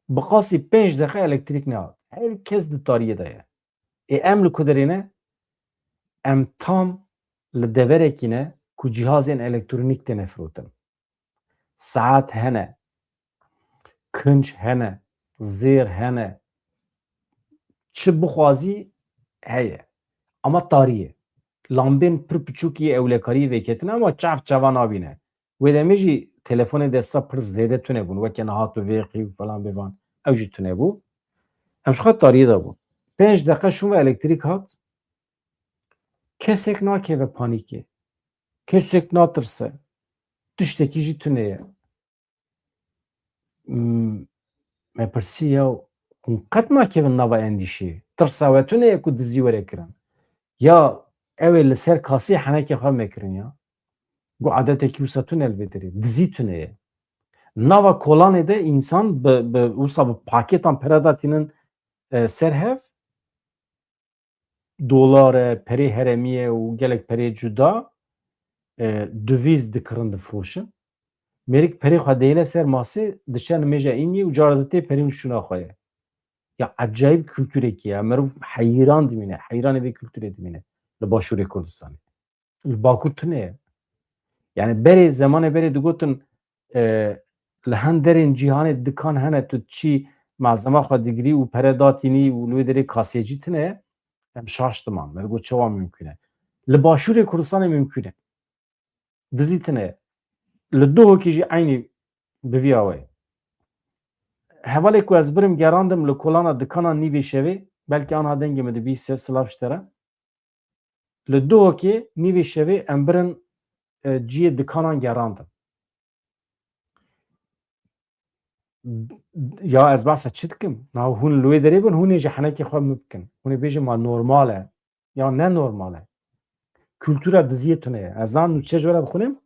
Bi qasî pênc deqe elektrîk nehat. Her kes di tariyê de ye. Ê em li ku derê ne? Em tam li deverekî ne ku cihazên elektronîk têne firotin. Saet hene, kinc hene, zêr hene, çi bixwazî heye. Ama tarî ye. Lambên pir piçûkî ewlekariyê vêketine ama çav çava nabîne. Wê demê jî telefonê desta pir zêde tune bûn. Weke niha tu vêqî û falan bêvan. Ew jî tune bû. Em ji xwe tariyê de bûn. Pênc deqe şûn ve elektrîk hat. Kesek nakeve panîkê. Kesek natirse. Tiştekî jî tune ye. M-, me pirsî ya hûn qet nakevin nava endîşê. Tirsa we tune ye ku dizî were kirin. Ya ew ê li ser kasê henekê xwe mekirin ya. Got edetekî wisa tune li vê derê. Dizî tune ye. Nava kolanê de însan bi, bi, wisa bi pakêtan pere datînin, e, ser hev. Dolar e, perê heremî ye û gelek perê cuda, e, duvîz dikirin, difiroşin. Mêrik perê xwe dihêle ser masê, diçe nimêja îniyê û cara ditê perê û şûna xwe ye. Ya ecayîb kulturekî ye. Merov heyran dimîne, heyranê vê kulturê dimîne li Başûrê Kurdistanê. Li Bakur tune ye. Yani berê, zemanê berê digotin, e, li hin derên cîhanê dikan hene, tu çî malzema xwe digirî û pere datînî û li wê derê kasêcî tune ye. Em şaş diman. Me digot çawa mimkun e? Li Başûrê Kurdistanê mimkun e. Dizî tune ye. Li Duhokê jî eynî bi vî awayî. Hevalê ku ez birim gerandim li kolana dikana nîvê şevê, belkî anha dengê min dibî se silav ji te re. Li Duhokê nîvê şevê em birin, e, ciyê dikanan gerandin. Ya ez behsa çi dikim? Na hûn li wê derê bin, hûn ê ji henekê xwe min bikin. Hûn ê bêjin ma normal e. Ya ne normal e. Kultura diziyê tune ye. Ez zanim nûçe ji we re bixwînim.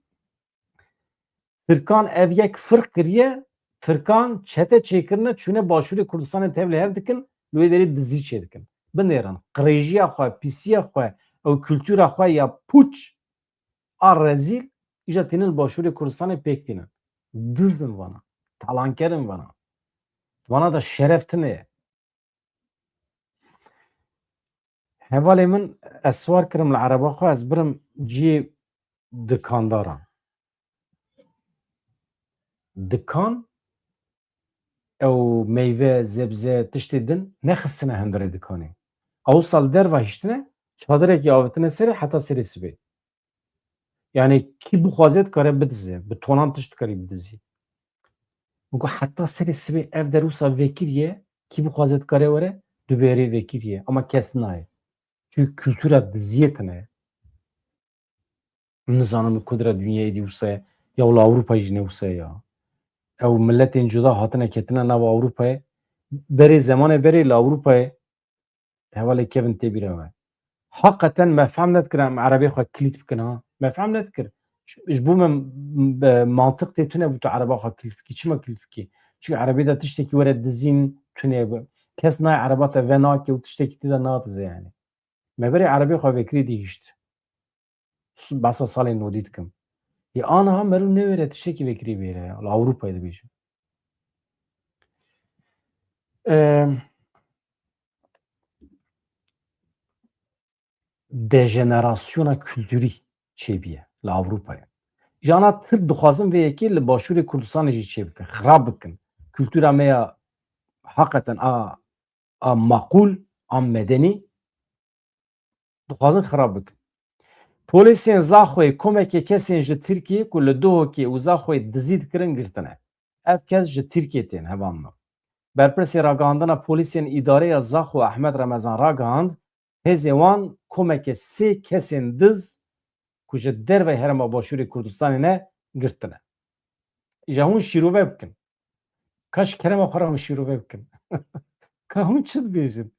Tirkan ev yek firq kiriye, Tirkan çete çêkirine, çûne Başûrê Kurdistanê tev li hev dikin, li wê derê dizî çêdikin. Binêrin, qirêjiya xwe, pîsiya xwe, ew kultura xwe ya pûç a rezîl, îja tînin li Başûrê Kurdistanê pêk tînin. Diz in vana, talanker in vana. Vana da şeref tune ye. Hevalê min, ez siwar kirim li ereba xwe, ez birim ciyê dikandaran. Dikan, ew meyve, zebze, tiştê din nexistine hundirê dikanê. Ew sal derva hiştine, çadirekî avêtine serê heta serê sibê. Yani kî bixwaze dikare bidize, bi tonan tişt dikarî bidizî. Min got heta serê sibê ev der wisa vekiriye, kî bixwaze dikare were, dubêrê vekiriye. Ama kes nayê. Çünkü kultura diziyê tune ye. Min nizanim li ku dire dinyayê dî wisa ye. Ya li Ewropayê jî ne wisa ye ya. Ew miletên cuda hatine ketine nava Ewropayê. Berê zemanê berê li Ewropayê hevalê kevin tê bîra me. Haqeten me fehm nedikir em erebê xwe kilît bikin ha. Me fehm nedikir. Ji bo me, m-, mantiq tê tune bû tu ereba xwe kilît bikî. Çima kilît bikî? Çünkü erebê de tiştekî were dizîn tune bi. Kes nayê ereba te venake û tiştekî tê de nadize yani. Me berê erebê xwe vekirî dihişt. Su-, behsa salên nodî dikim. Yê aniha meriv newêre tiştekî vekirî bêre ya. Li Ewropayê dibêjim. Em, dejenerasyona kulturî çêbûye li Ewropayê. Jana Tirk dixwazin vê yekê li Başûrê Kurdistanê jî çêbikin, xirab bikin. Kultura me ya heqeten a, a maqûl, a medenî dixwazin xirab bikin. Polîsên Zaxoyê komekê kesên ji Tirkiyê ku li Duhokê û Zaxoyê dizî dikirin girtine. Ev kes ji Tirkiyê tên, hevalno. Berpirsê ragihandina polîsên îdareya Zaxo Ehmed Remezan ragihand, hêzên wan komeke sê kesên diz ku ji dervey Herêma Başûrê Kurdistanê ne girtine. Îja hûn şîrove bikin. Ka ji kerema xwe re hûn şîrove bikin. Ka hûn çi dibêjin?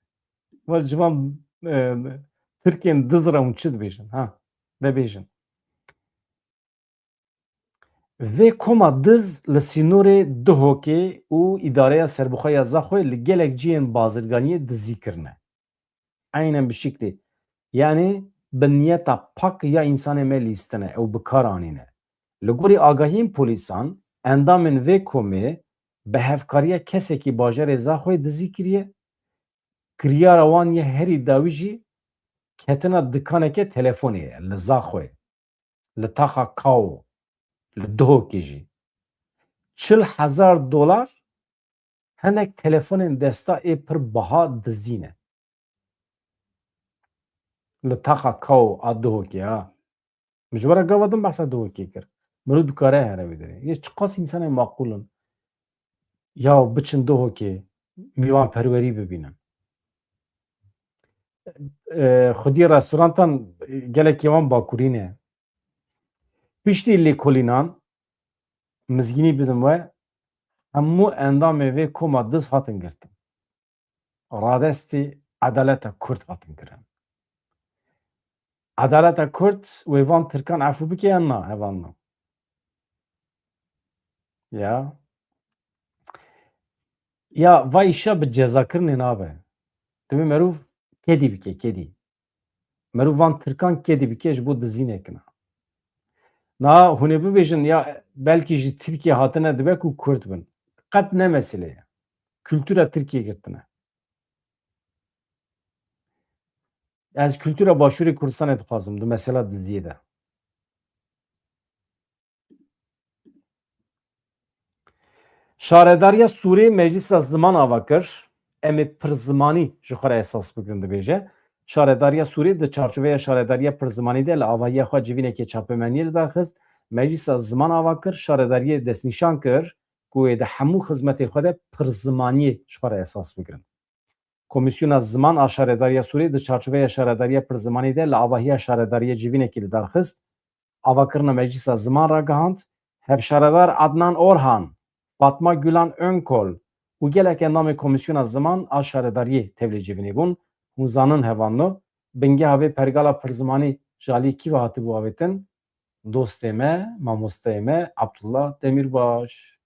Wa ji van, e, Tirkên diz re hûn çi dibêjin? Ha, vebêjin. Vê koma diz li sînorê Duhokê û îdareya serbixwe ya Zaxoyê li gelek cihên bazirganiyê dizî kirine. Eynen bi şiklî. Yanî bi niyeta pak ya însanê me lîstine û bi kar anîne. Li gorî agahiyên polîsan, endamên vê komê bi hevkariya kesekî bajarê Zaxoyê dizî kiriye. Kiryara wan yê herî dawî jî ketina dikaneke telefonê ye li Zaxoyê, li taxa Kao, li Duhokê jî. Çil hezar dolar hinek telefonên desta ê pir biha dizîne. Li taxa Kao a Duhokê ha. Min ji we re gava din behsa Duhokê kir. Mirov dikare here wê derê. Yê çiqas însanên maqûl in. Ya biçin Duhokê, mîvanperwerî bibînin. E, xwedî restorantan gelekî wan bakurî ne. Piştî lêkolînan, mizgînî bidim we, hemû endamê vê koma diz hatin girtin. Radestî edaleta Kurd hatin kirin. Edaleta Kurd wê van Tirkan efû bike yan na, hevalno? Ya. Ya va îşa bi cezakirinê nabe. Divê merûv kedî bike, kedî. Merûv van Tirkan kedî bike ji bo dizî nekine. Na hûn ê bibêjin ya belkî ji Tirkiye hatine dibe ku Kurd bin. Qet ne mesele ye. Kultura Tirkiye girtine. Ez kultura Başûrê Kurdistanê dixwazim di mesela diziyê de. Şaredariya Sûrê Meclîsa Ziman ava kir. Em ê pirzimanî ji xwe re esas bigirin, dibêje. Şaredariya Sûrê di çarçoveya şaredariya pirzimanî de li avahiya xwe civînekê çapemeniyê li dar xist. Meclîsa Ziman ava kir, şaredariyê destnîşan kir ku wê di hemû xizmetê xwe de pirzimaniyê ji xwe re esas bigirin. Komîsyona Ziman a Şaredariya Sûrê di çarçoveya şaredariya pirzimanî de li avahiya şaredariyê civînekî li dar xist. Avakirina Meclîsa Ziman ragihand, Hevşaredar Adnan Orhan, Fatma Gulan Önkol û gelek endamê Komîsyona Ziman a Şaredariyê tevlê civînê bûn. Hûn zanin hevalno, bingeha vê pergala pirzimanî ji alî kî ve hatibû avêtin? Dostê me, mamosteyê me Abdullah Demîrbaş.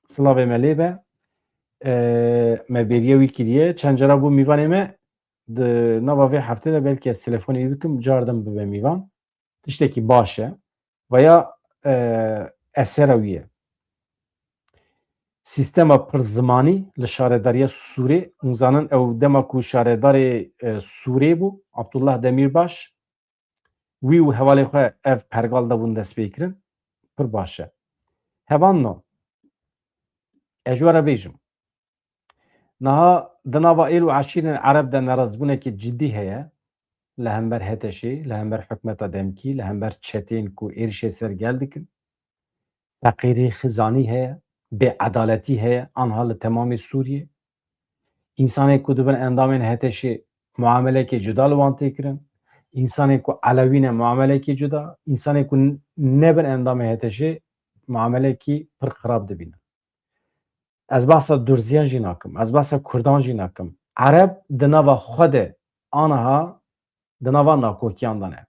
Silavê me lê be. E, me bêriye wî kiriye. Çend cara bû mîvanê me. Di nava vê heftê de belkî ez telefonê wî bikim, cardin bibe mîvan. Tiştekî baş e. Veya, e, esera wî ye. Sîstema pirzimanî li şaredariya Sûrê, hûn zanin ew dema ku şaredarê, e, Sûrê bû, Abdullah Demîrbaş, wî û hevalê xwe ev pergal de bûn destpêkirin, pir baş e. Hevalno, ez ji we re bêjim, niha di nava êl û eşîrên ereb de nerazbûnekî cidî heye, li hember HTŞ'ê, li hember hikûmeta demkî, li hember çeteyên ku êrişê ser gel dikin. Feqîrî, xizanî heye, bêedaletî heye, anha li temamê Sûriyê. Însanê ku dibin endamên HTŞ'ê muamelekê cuda li wan tê kirin. Însanê ku elewî ne muamelekê cuda. Însanê ku n-, nebin endamê HTŞ'ê muamelekî pir xirab dibînin. Ez behsa Durziyan jî nakim. Ez behsa Kurdan jî nakim. Ereb di nava xwe de aniha di nava nakokiyan de ne.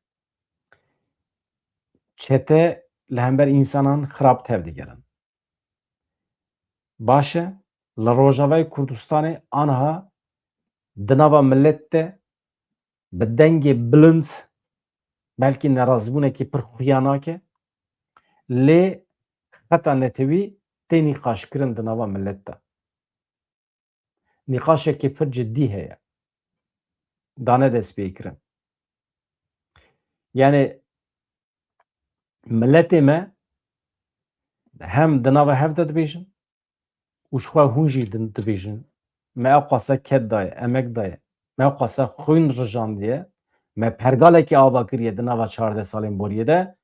Çete li hember însanan xirab tevdigerin. Baş e, li Rojavayê Kurdistanê aniha di nava milet de bi dengê bilind belkî nerazîbûnekî pir xuya nake, lê xeta netewî tê nîqaşkirin di nava milet de. Nîqaşekî pir cidî heye. Dane destpêkirin. Yani miletê me hem di nava hev de dibêjin û ji xwe hûn jî din dibêjin, me ew qasa ked daye, emek daye, me ew qasa xwîn rijandiye, me pergalekî ava kiriye di nava çardeh salên boriyê de,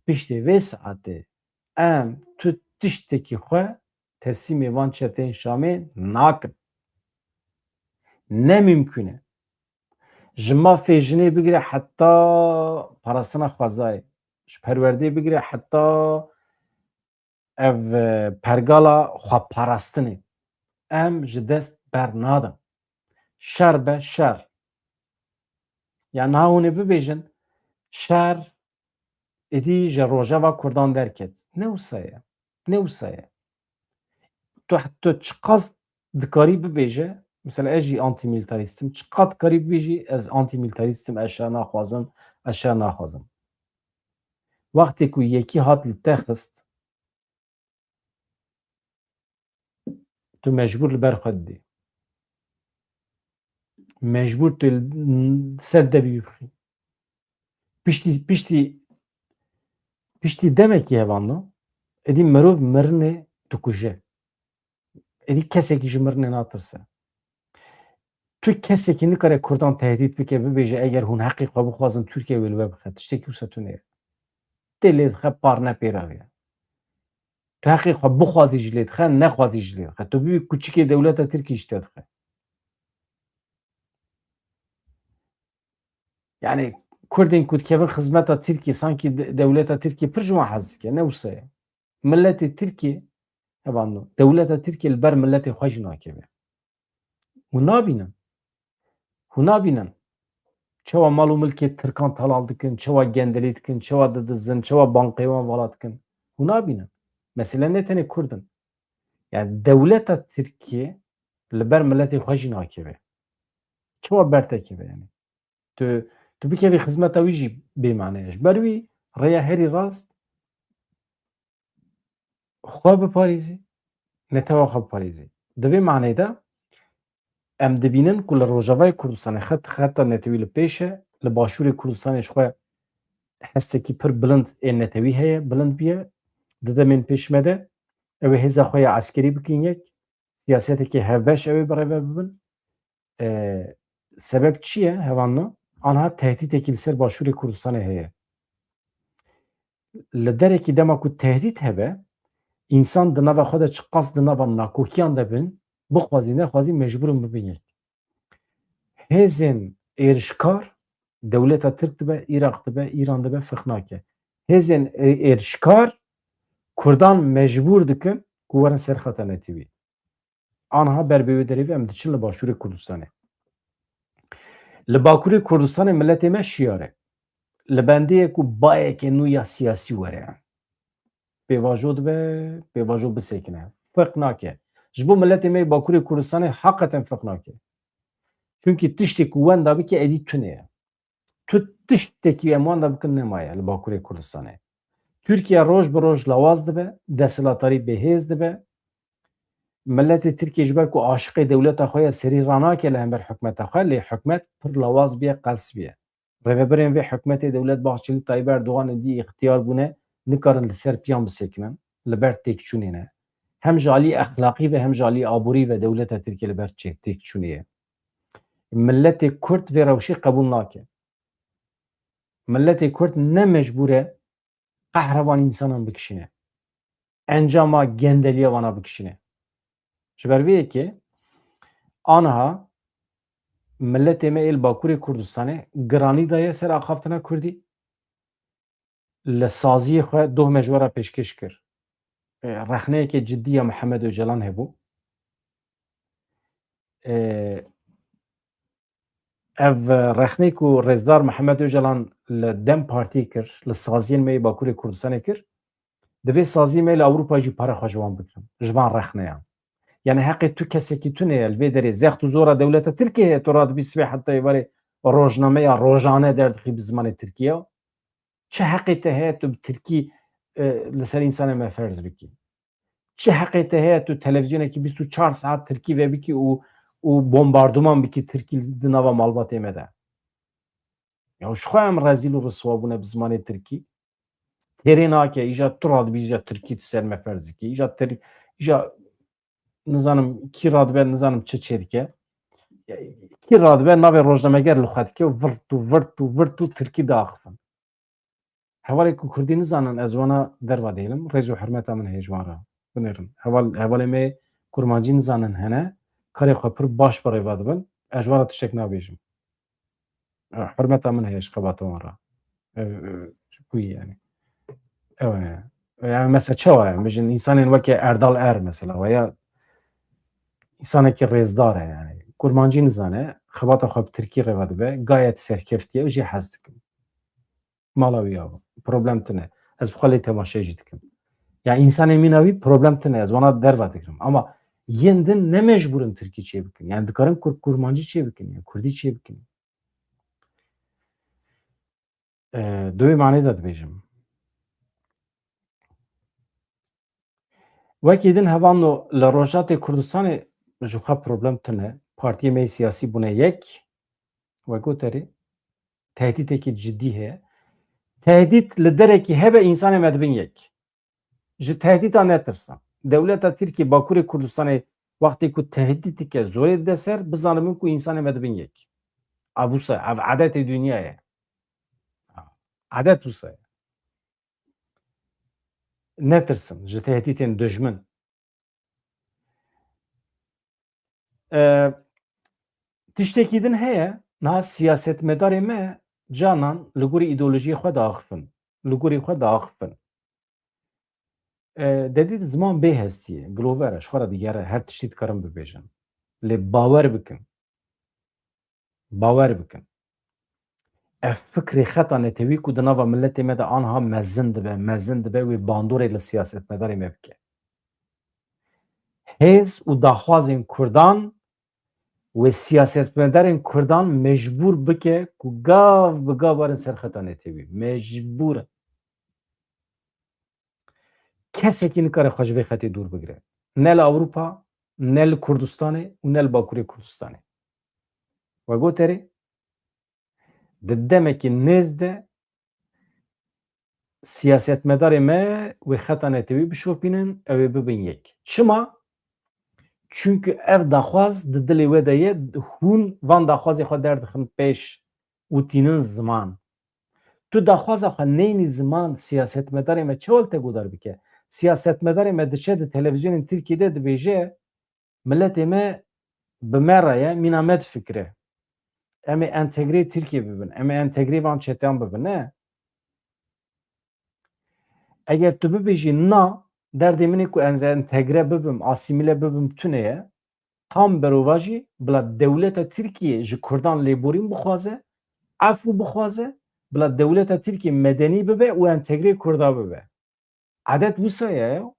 piştê vê saetê em tu tiştekî xwe teslîmê van çeteyên Şamê nakin. Ne mimkûn e. Ji mafê jinê bigire heta parastina xwezayê, ji perwerdê bigire heta ev, e, pergala xweparastinê. Em ji dest bernadin. Şer be şer. Ya niha hûn ê bibêjin, şer êdî ji rojeva Kurdan derket. Ne wisa ye. Ne wisa ye. Tu, tu çiqas dikarî bibêje, mesela ez jî antîmîlîtarîst im, çiqas dikarî bibêjî ez antîmîlîtarîst im, ez şer naxwazim, ez şer naxwazim. Wextê ku yekî hat li te xist, tu mecbûr li ber xwe didî. Mecbûr tu li ser devî bixî. Piştî, piştî, piştî demekî hevalno, êdî mirov mirinê dikuje. Êdî kesekî ji mirinê natirse. Tu kesekî nikare Kurdan tehdît bike, bibêje, eger hûn heqê xwe bixwazin, Tirkiye wê li we bixe. Tiştekî wisa tune ye. Tê lê dixe, parne pê re ye. Tu heqê xwe bixwazî jî lê dixe, nexwazî jî lê dixe. Tu bibî kuçikê dewleta Tirkiyê jî te dixe. Yani Kurdên ku dikevin xizmeta Tirkiyê, sankî de-, dewleta Tirkiyê pir ji wan hez dike. Ne wisa ye. Miletê Tirkiyê, hevalno, dewleta Tirkiyê li ber miletê xwe jî nakeve. Hûn nabînin. Hûn nabînin. Çawa mal û milkê Tirkan telal dikin, çawa gendelî dikin, çawa didizin, çawa bankê wan vala dikin. Hûn nabînin. Mesele ne tenê Kurd in. Yani dewleta Tirkiyê li ber miletê xwe jî nakeve. Çawa ber te keve yani? Tu, tu bikevî xizmeta wî jî bêmane ye. Ji ber wî rêya herî rast xwe biparêzî, netewa xwe biparêzî. Di vê maneyê de em dibînin ku li Rojavayê Kurdistanê xet, xeta netewî li pêş e, li Başûrê Kurdistanê ji xwe hestekî pir bilind ê netewî heye, bilind bûye. Di demên pêş me de ew ê hêza xwe ya eskerî bikin yek, siyasetekê hevbeş ew ê birêve bibin. E, sebeb çi ye? Hevalno, anha tehdîtekî li ser Başûrê Kurdistanê heye. Li derekî dema ku tehdît hebe, însan di nava xwe de çiqas di nava nakokiyan de bin, bixwazî nexwazî mecbûr in bibin yek. Hêzên êrişkar, dewleta Tirk dibe, Iraq dibe, Îran dibe, ferq nake. Hêzên ê-, êrişkar Kurdan mecbûr dikin ku werin ser xeta netewî. Anha ber bi wê derê ve em diçin li Başûrê Kurdistanê. Li Bakurê Kurdistanê miletê me şiyar e. Li bendê ye ku bayeke nû ya siyasî were. Pêvajo dibe, pêvajo bisekine. Ferq nake. Ji bo miletê me yê Bakurê Kurdistanê heqeten ferq nake. Çunkî tiştê ku wenda bike êdî tune ye. Tu tiştekî em wenda bikin nemaye li Bakurê Kurdistanê. Tirkiye roj bi roj lawaz dibe, desthilatdarî bêhêz dibe. Miletê Tirkiyê ji ber ku aşiqê dewleta xwe ye, serî ranake li hember hikûmeta xwe, lê hikûmet pir lawaz bûye, qels bûye. Rêvebirên vê hikûmetê Dewlet Bahçelî, Tayyip Erdogan êdî îxtiyar bûne, nikarin li ser piyan bisekinin, li ber têkçûnê ne. Hem ji alî exlaqî ve hem ji alî aborî ve dewleta Tirkiye li ber çê-, têkçûnê ye. Miletê Kurd vê rewşê qebûl nake. Miletê Kurd ne mecbûr e qehra van însanan bikişîne. Encama gendeliya vana bikişîne. Ji ber vê yekê aniha miletê me ê li Bakurê Kurdistanê giranî daye ser axaftina Kurdî. Li saziyê xwe doh me ji we re pêşkêş kir. E, rexneyeke cidî ya Mihemed Ocalan hebû. E, ev rexneyê ku Rêzdar Mihemed Ocalan li DEM Partiyê kir, li saziyên me yê Bakurê Kurdistanê kir, divê saziyê me li Ewropa jî para xwe ji wan bigirin, ji van rexneyan. Yani heqê tu kesekî tune ye, li vê derê zext û zora dewleta Tirkiyê heye, tu radibî sibê heta êvarê rojnameya rojane derdixî bi zimanê Tirkî ya. Çi heqê te heye tu bi Tirkî, e, li ser însanê me ferz bikî? Çi heqê te heye tu televîzyonekî bîst û çar saet Tirkî vebikî û, û bombarduman bikî Tirkî di nava malbatê me de? Ya ji xwe em rezîl û riswa bûne bi zimanê Tirkî. Têrê nake, îja tu radibî, îja Tirkî tu ser me ferz dikî. Îja Tir-, îja nizanim kî radibe, nizanim çi çêdike. Kî radibe navê rojnameger li xwe dike û virt û virt û virt û Tirkî diaxifin. Hevalê ku Kurdî nizanin, ez wana derva dêlim, rêz û hurmeta min heye ji wan re. Binêrin. Heval, hevalê me Kurmancî nizanin hene, karê xwe pir baş bi rêva dibin, ez ji wan re tiştek nabêjim. E, hurmeta min heye ji xebata wan re. E, e, ji ku yî yani. Ew e. Yani mesela çawa ye? Bijin însanên weke Erdal Er mesela, weya însanekî rêzdar e yani. Kurmancî nizane, xebata xwe bi Tirkî rêva dibe, gayet serkeftî ye, ez jê hez dikim. Mala wî ya. Problem tune. Ez bi xwe lê temaşe jî dikim. Ya, însanê mîna wî problem tune. Ez wana derva digirim. Ama yên din ne mecbûr in tirkî çêbikin. Yani dikarin kur-, kurmancî çêbikin. Yani kurdî çêbikin. E, di wê manê de dibêjim. Wekî din hevano li Rojhatê Kurdistanê ji xwe problem tune. Partiyê me yê siyasî bûne yek. We goterî tehdîtekî cidî heye. Tehdît li derekî hebe, însanê me dibin yek. Ji tehdîta netirsin. Dewleta Tirkiyê Bakurê Kurdistanê wextê ku tehdît dike, zorê dide ser, bizanibin ku însanê me dibin yek. Ev wisa, ev edetê dinya ye. Edet wisa ye. Netirsin ji tehdîtên dijmin. E, tiştekî din heye, niha siyasetmedarê me canan li gorî îdeolojiyê xwe diaxifin. Li gorî xwe diaxifin. E, dedî ziman bê hestiyê, gilover e, ji xwe re digere, her tiştî dikarin bibêjin. Lê bawer bikin. Bawer bikin. Ev fikrê xeta netewî ku di nava miletê me de anha mezin dibe, mezin dibe, wê bandorê li siyasetmedarê me bike. Hêz û daxwazên Kurdan wê siyasetmedarên Kurdan mecbûr bike ku gav bi gav werin ser xeta netewî. Mecbûr in. Kesekî nikare xwe ji vê xetê dûr bigire. Ne li Ewropa, ne li Kurdistanê û ne li Bakurê Kurdistanê. We goterê, di demekî nêz de siyasetmedarê me wê xeta netewî bişopînin, ew ê bibin yek. Çima? Çunku ev daxwaz di dilê we de ye, hûn van daxwazê xwe derdixin pêş û tînin ziman. Tu daxwaza xwe neyînî ziman, siyasetmedarê me çawa li te godar bike? Siyasetmedarê me diçe di televîzyonên Tirkiyê de dibêje, miletê me bi me re ye, mîna me difikire. Em ê entegreyê Tirkiyê bibin, em ê entegreyê van çeteyan bibin, ne? Eger tu bibêjî na, derdê min ê ku ez entegre bibim, asîmîle bibim tune ye, tam berovajî bila dewleta Tirkiyê ji Kurdan lêborîn bixwaze, efû bixwaze, bila dewleta Tirkiyê medenî bibe û entegreyê Kurda bibe. Edet wisa ye, ya.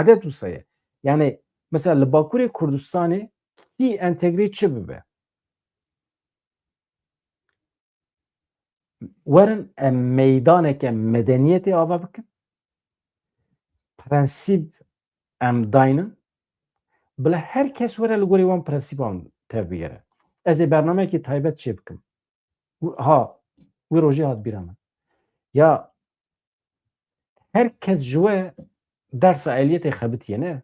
Edet wisa ye. Yani mesela li Bakurê Kurdistanê kî entegreyê çi bibe? Werin em meydaneke medeniyetê ava bikin. Prensîp em daynin. Bila her kes were li gorî wan prensîpan tevbigere. Ez ê bernameyekî taybet çê bikim. Wi-, ha, wî rojê hat bîra min. Ya, her kes ji we dersa ehliyetê xebitiye, ne?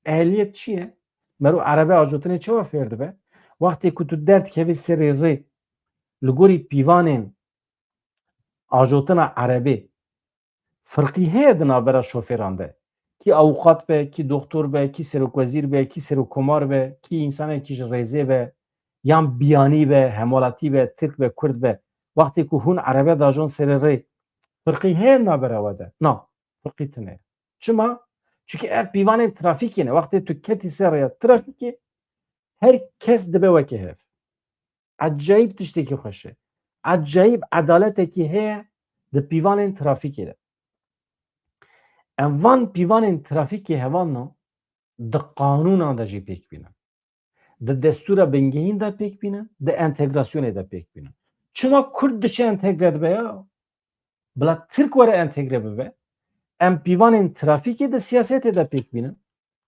Ehliyet çi ye? Mero erebe ajotinê çawa fêr dibe? Wextê ku tu derdikevî serê rê, li gorî pîvanên ajotina erebê, firqî heye di navbera şofêran de. Kî avûqat be, kî doxtor be, kî serokwezîr be, kî serokkomar be, kî însanekî ji rêzê be, yan biyanî be, hemwelatî be, tirk be, kurd be. Wextê ku hûn erebe dajon serê rê, firqî heye di navbera we de? Na, firqî tune. Çima? Çunke ev pîvanên trafîkê ne. Wextê tu ketî ser rêya trafîkê, her kes dibe weke hev. Ecayîb tiştekî xweş e. Ecayîb edaletekî heye di pîvanên trafîkê de. Em van pîvanên trafîkê hevalno di qanûnan de jî pêk bînin. Di destûra bingehîn de pêk bînin, di entegrasyonê de pêk bînin. Çima Kurd diçe entegre dibe ya? Bila Tirk were entegre bibe. Em pîvanên trafîkê di siyasetê de pêk bînin.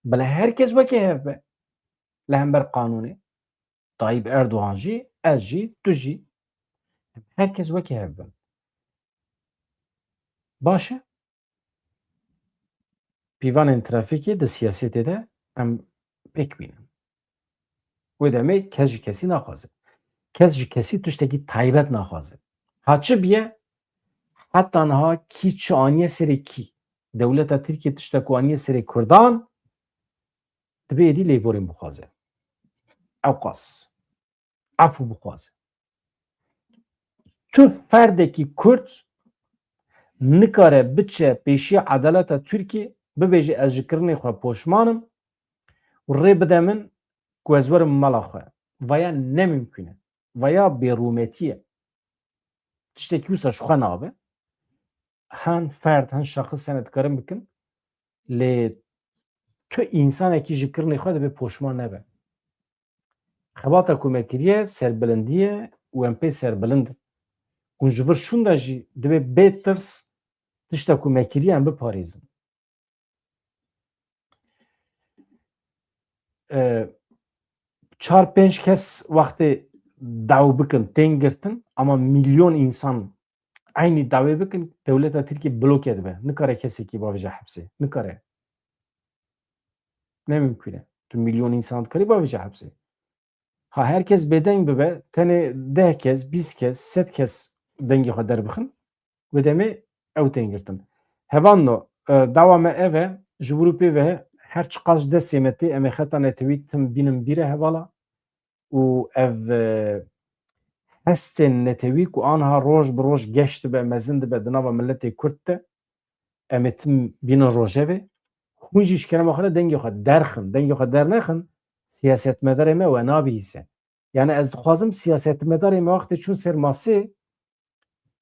Bila her kes weke hev be. Li hember qanûnê. Tayyip Erdogan jî, ez jî, tu jî. Em her kes weke hev bin. Baş e. Pîvanên trafîkê di siyasetê de em pêk bînin. Wê demê kes ji kesî naxwaze. Kes ji kesî tiştekî taybet naxwaze. Ha çi biye, heta niha kî çi aniye serê kî? Dewleta Tirkiye tiştek ku aniye serê Kurdan, dibe êdî lêborîn bixwaze. Ewqas. Efû bixwaze. Tu ferdekî Kurd nikare biçe pêşiya edaleta Tirkiyê, bibêje ez ji kirinê xwe poşman im û rê bide min ku ez werim mala xwe. Vaya ne mimkûn e. Vaya bêrûmetî ye. Tiştekî wisa ji xwe nabe. hin ferd, hin şexis hene dikarin bikin, lê tu însanekî ji kirinê xwe dibê poşman nebe. Xebata ku me kiriye serbilindî ye û em pê serbilind in. Hûn ji vir şûnda jî dibê bê tirs tişta ku me kiriye em biparêzin. E, çar pênc kes wextê daw bikin tên girtin, ama milyon însan eynî dawê bikin, dewleta Tirkiyê bloke dibe. Nikare kesekî bavêje hepsê. Nikare. Ne mimkun e. Tu milyon însan dikarî bavêje hepsê. Ha her kes bêdeng bibe, tenê deh kes, bîst kes, sed kes dengê xwe derbixin, wê demê ew tên girtin. Hevalno, e, dawa me ev e, ji vir û pê ve her çiqas ji destê me tê, em ê xeta netewî tim bînin bîre hevala û ev, e, hestên netewî ku anha roj bi roj geş dibe, mezin dibe di nava miletê Kurd de, em ê tim bînin rojevê, hûn jî ji kerema xwe re dengê xwe derxin, dengê xwe dernexin, siyasetmedarê me we nabihîse. Yani ez dixwazim siyasetmedarê me wextê çûn ser masê,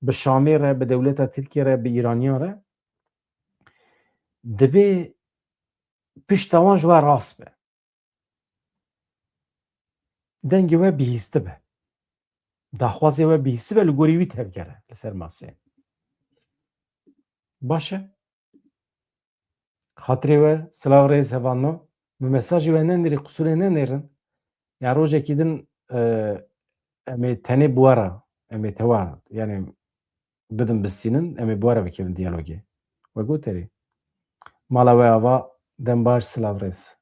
bi Şamê re, bi dewleta Tirkiye re, bi Îraniyan re, dibê pişta wan ji we rast be. Dengê we bihîstibe. Daxwazê we bihîstibe, li gorî wî tevgere li ser masê. Baş e. Xatirê we, silav rêz hevalno. Min mesajê we nenêrî, qusûrê nenêrin. Ya rojekî din, e, em ê tenê bi we re, em ê tewa, yani bidin bistînin, em ê bi we re bikevin diyalogê. We got erê. Mala we ava, dem baş, silav rêz.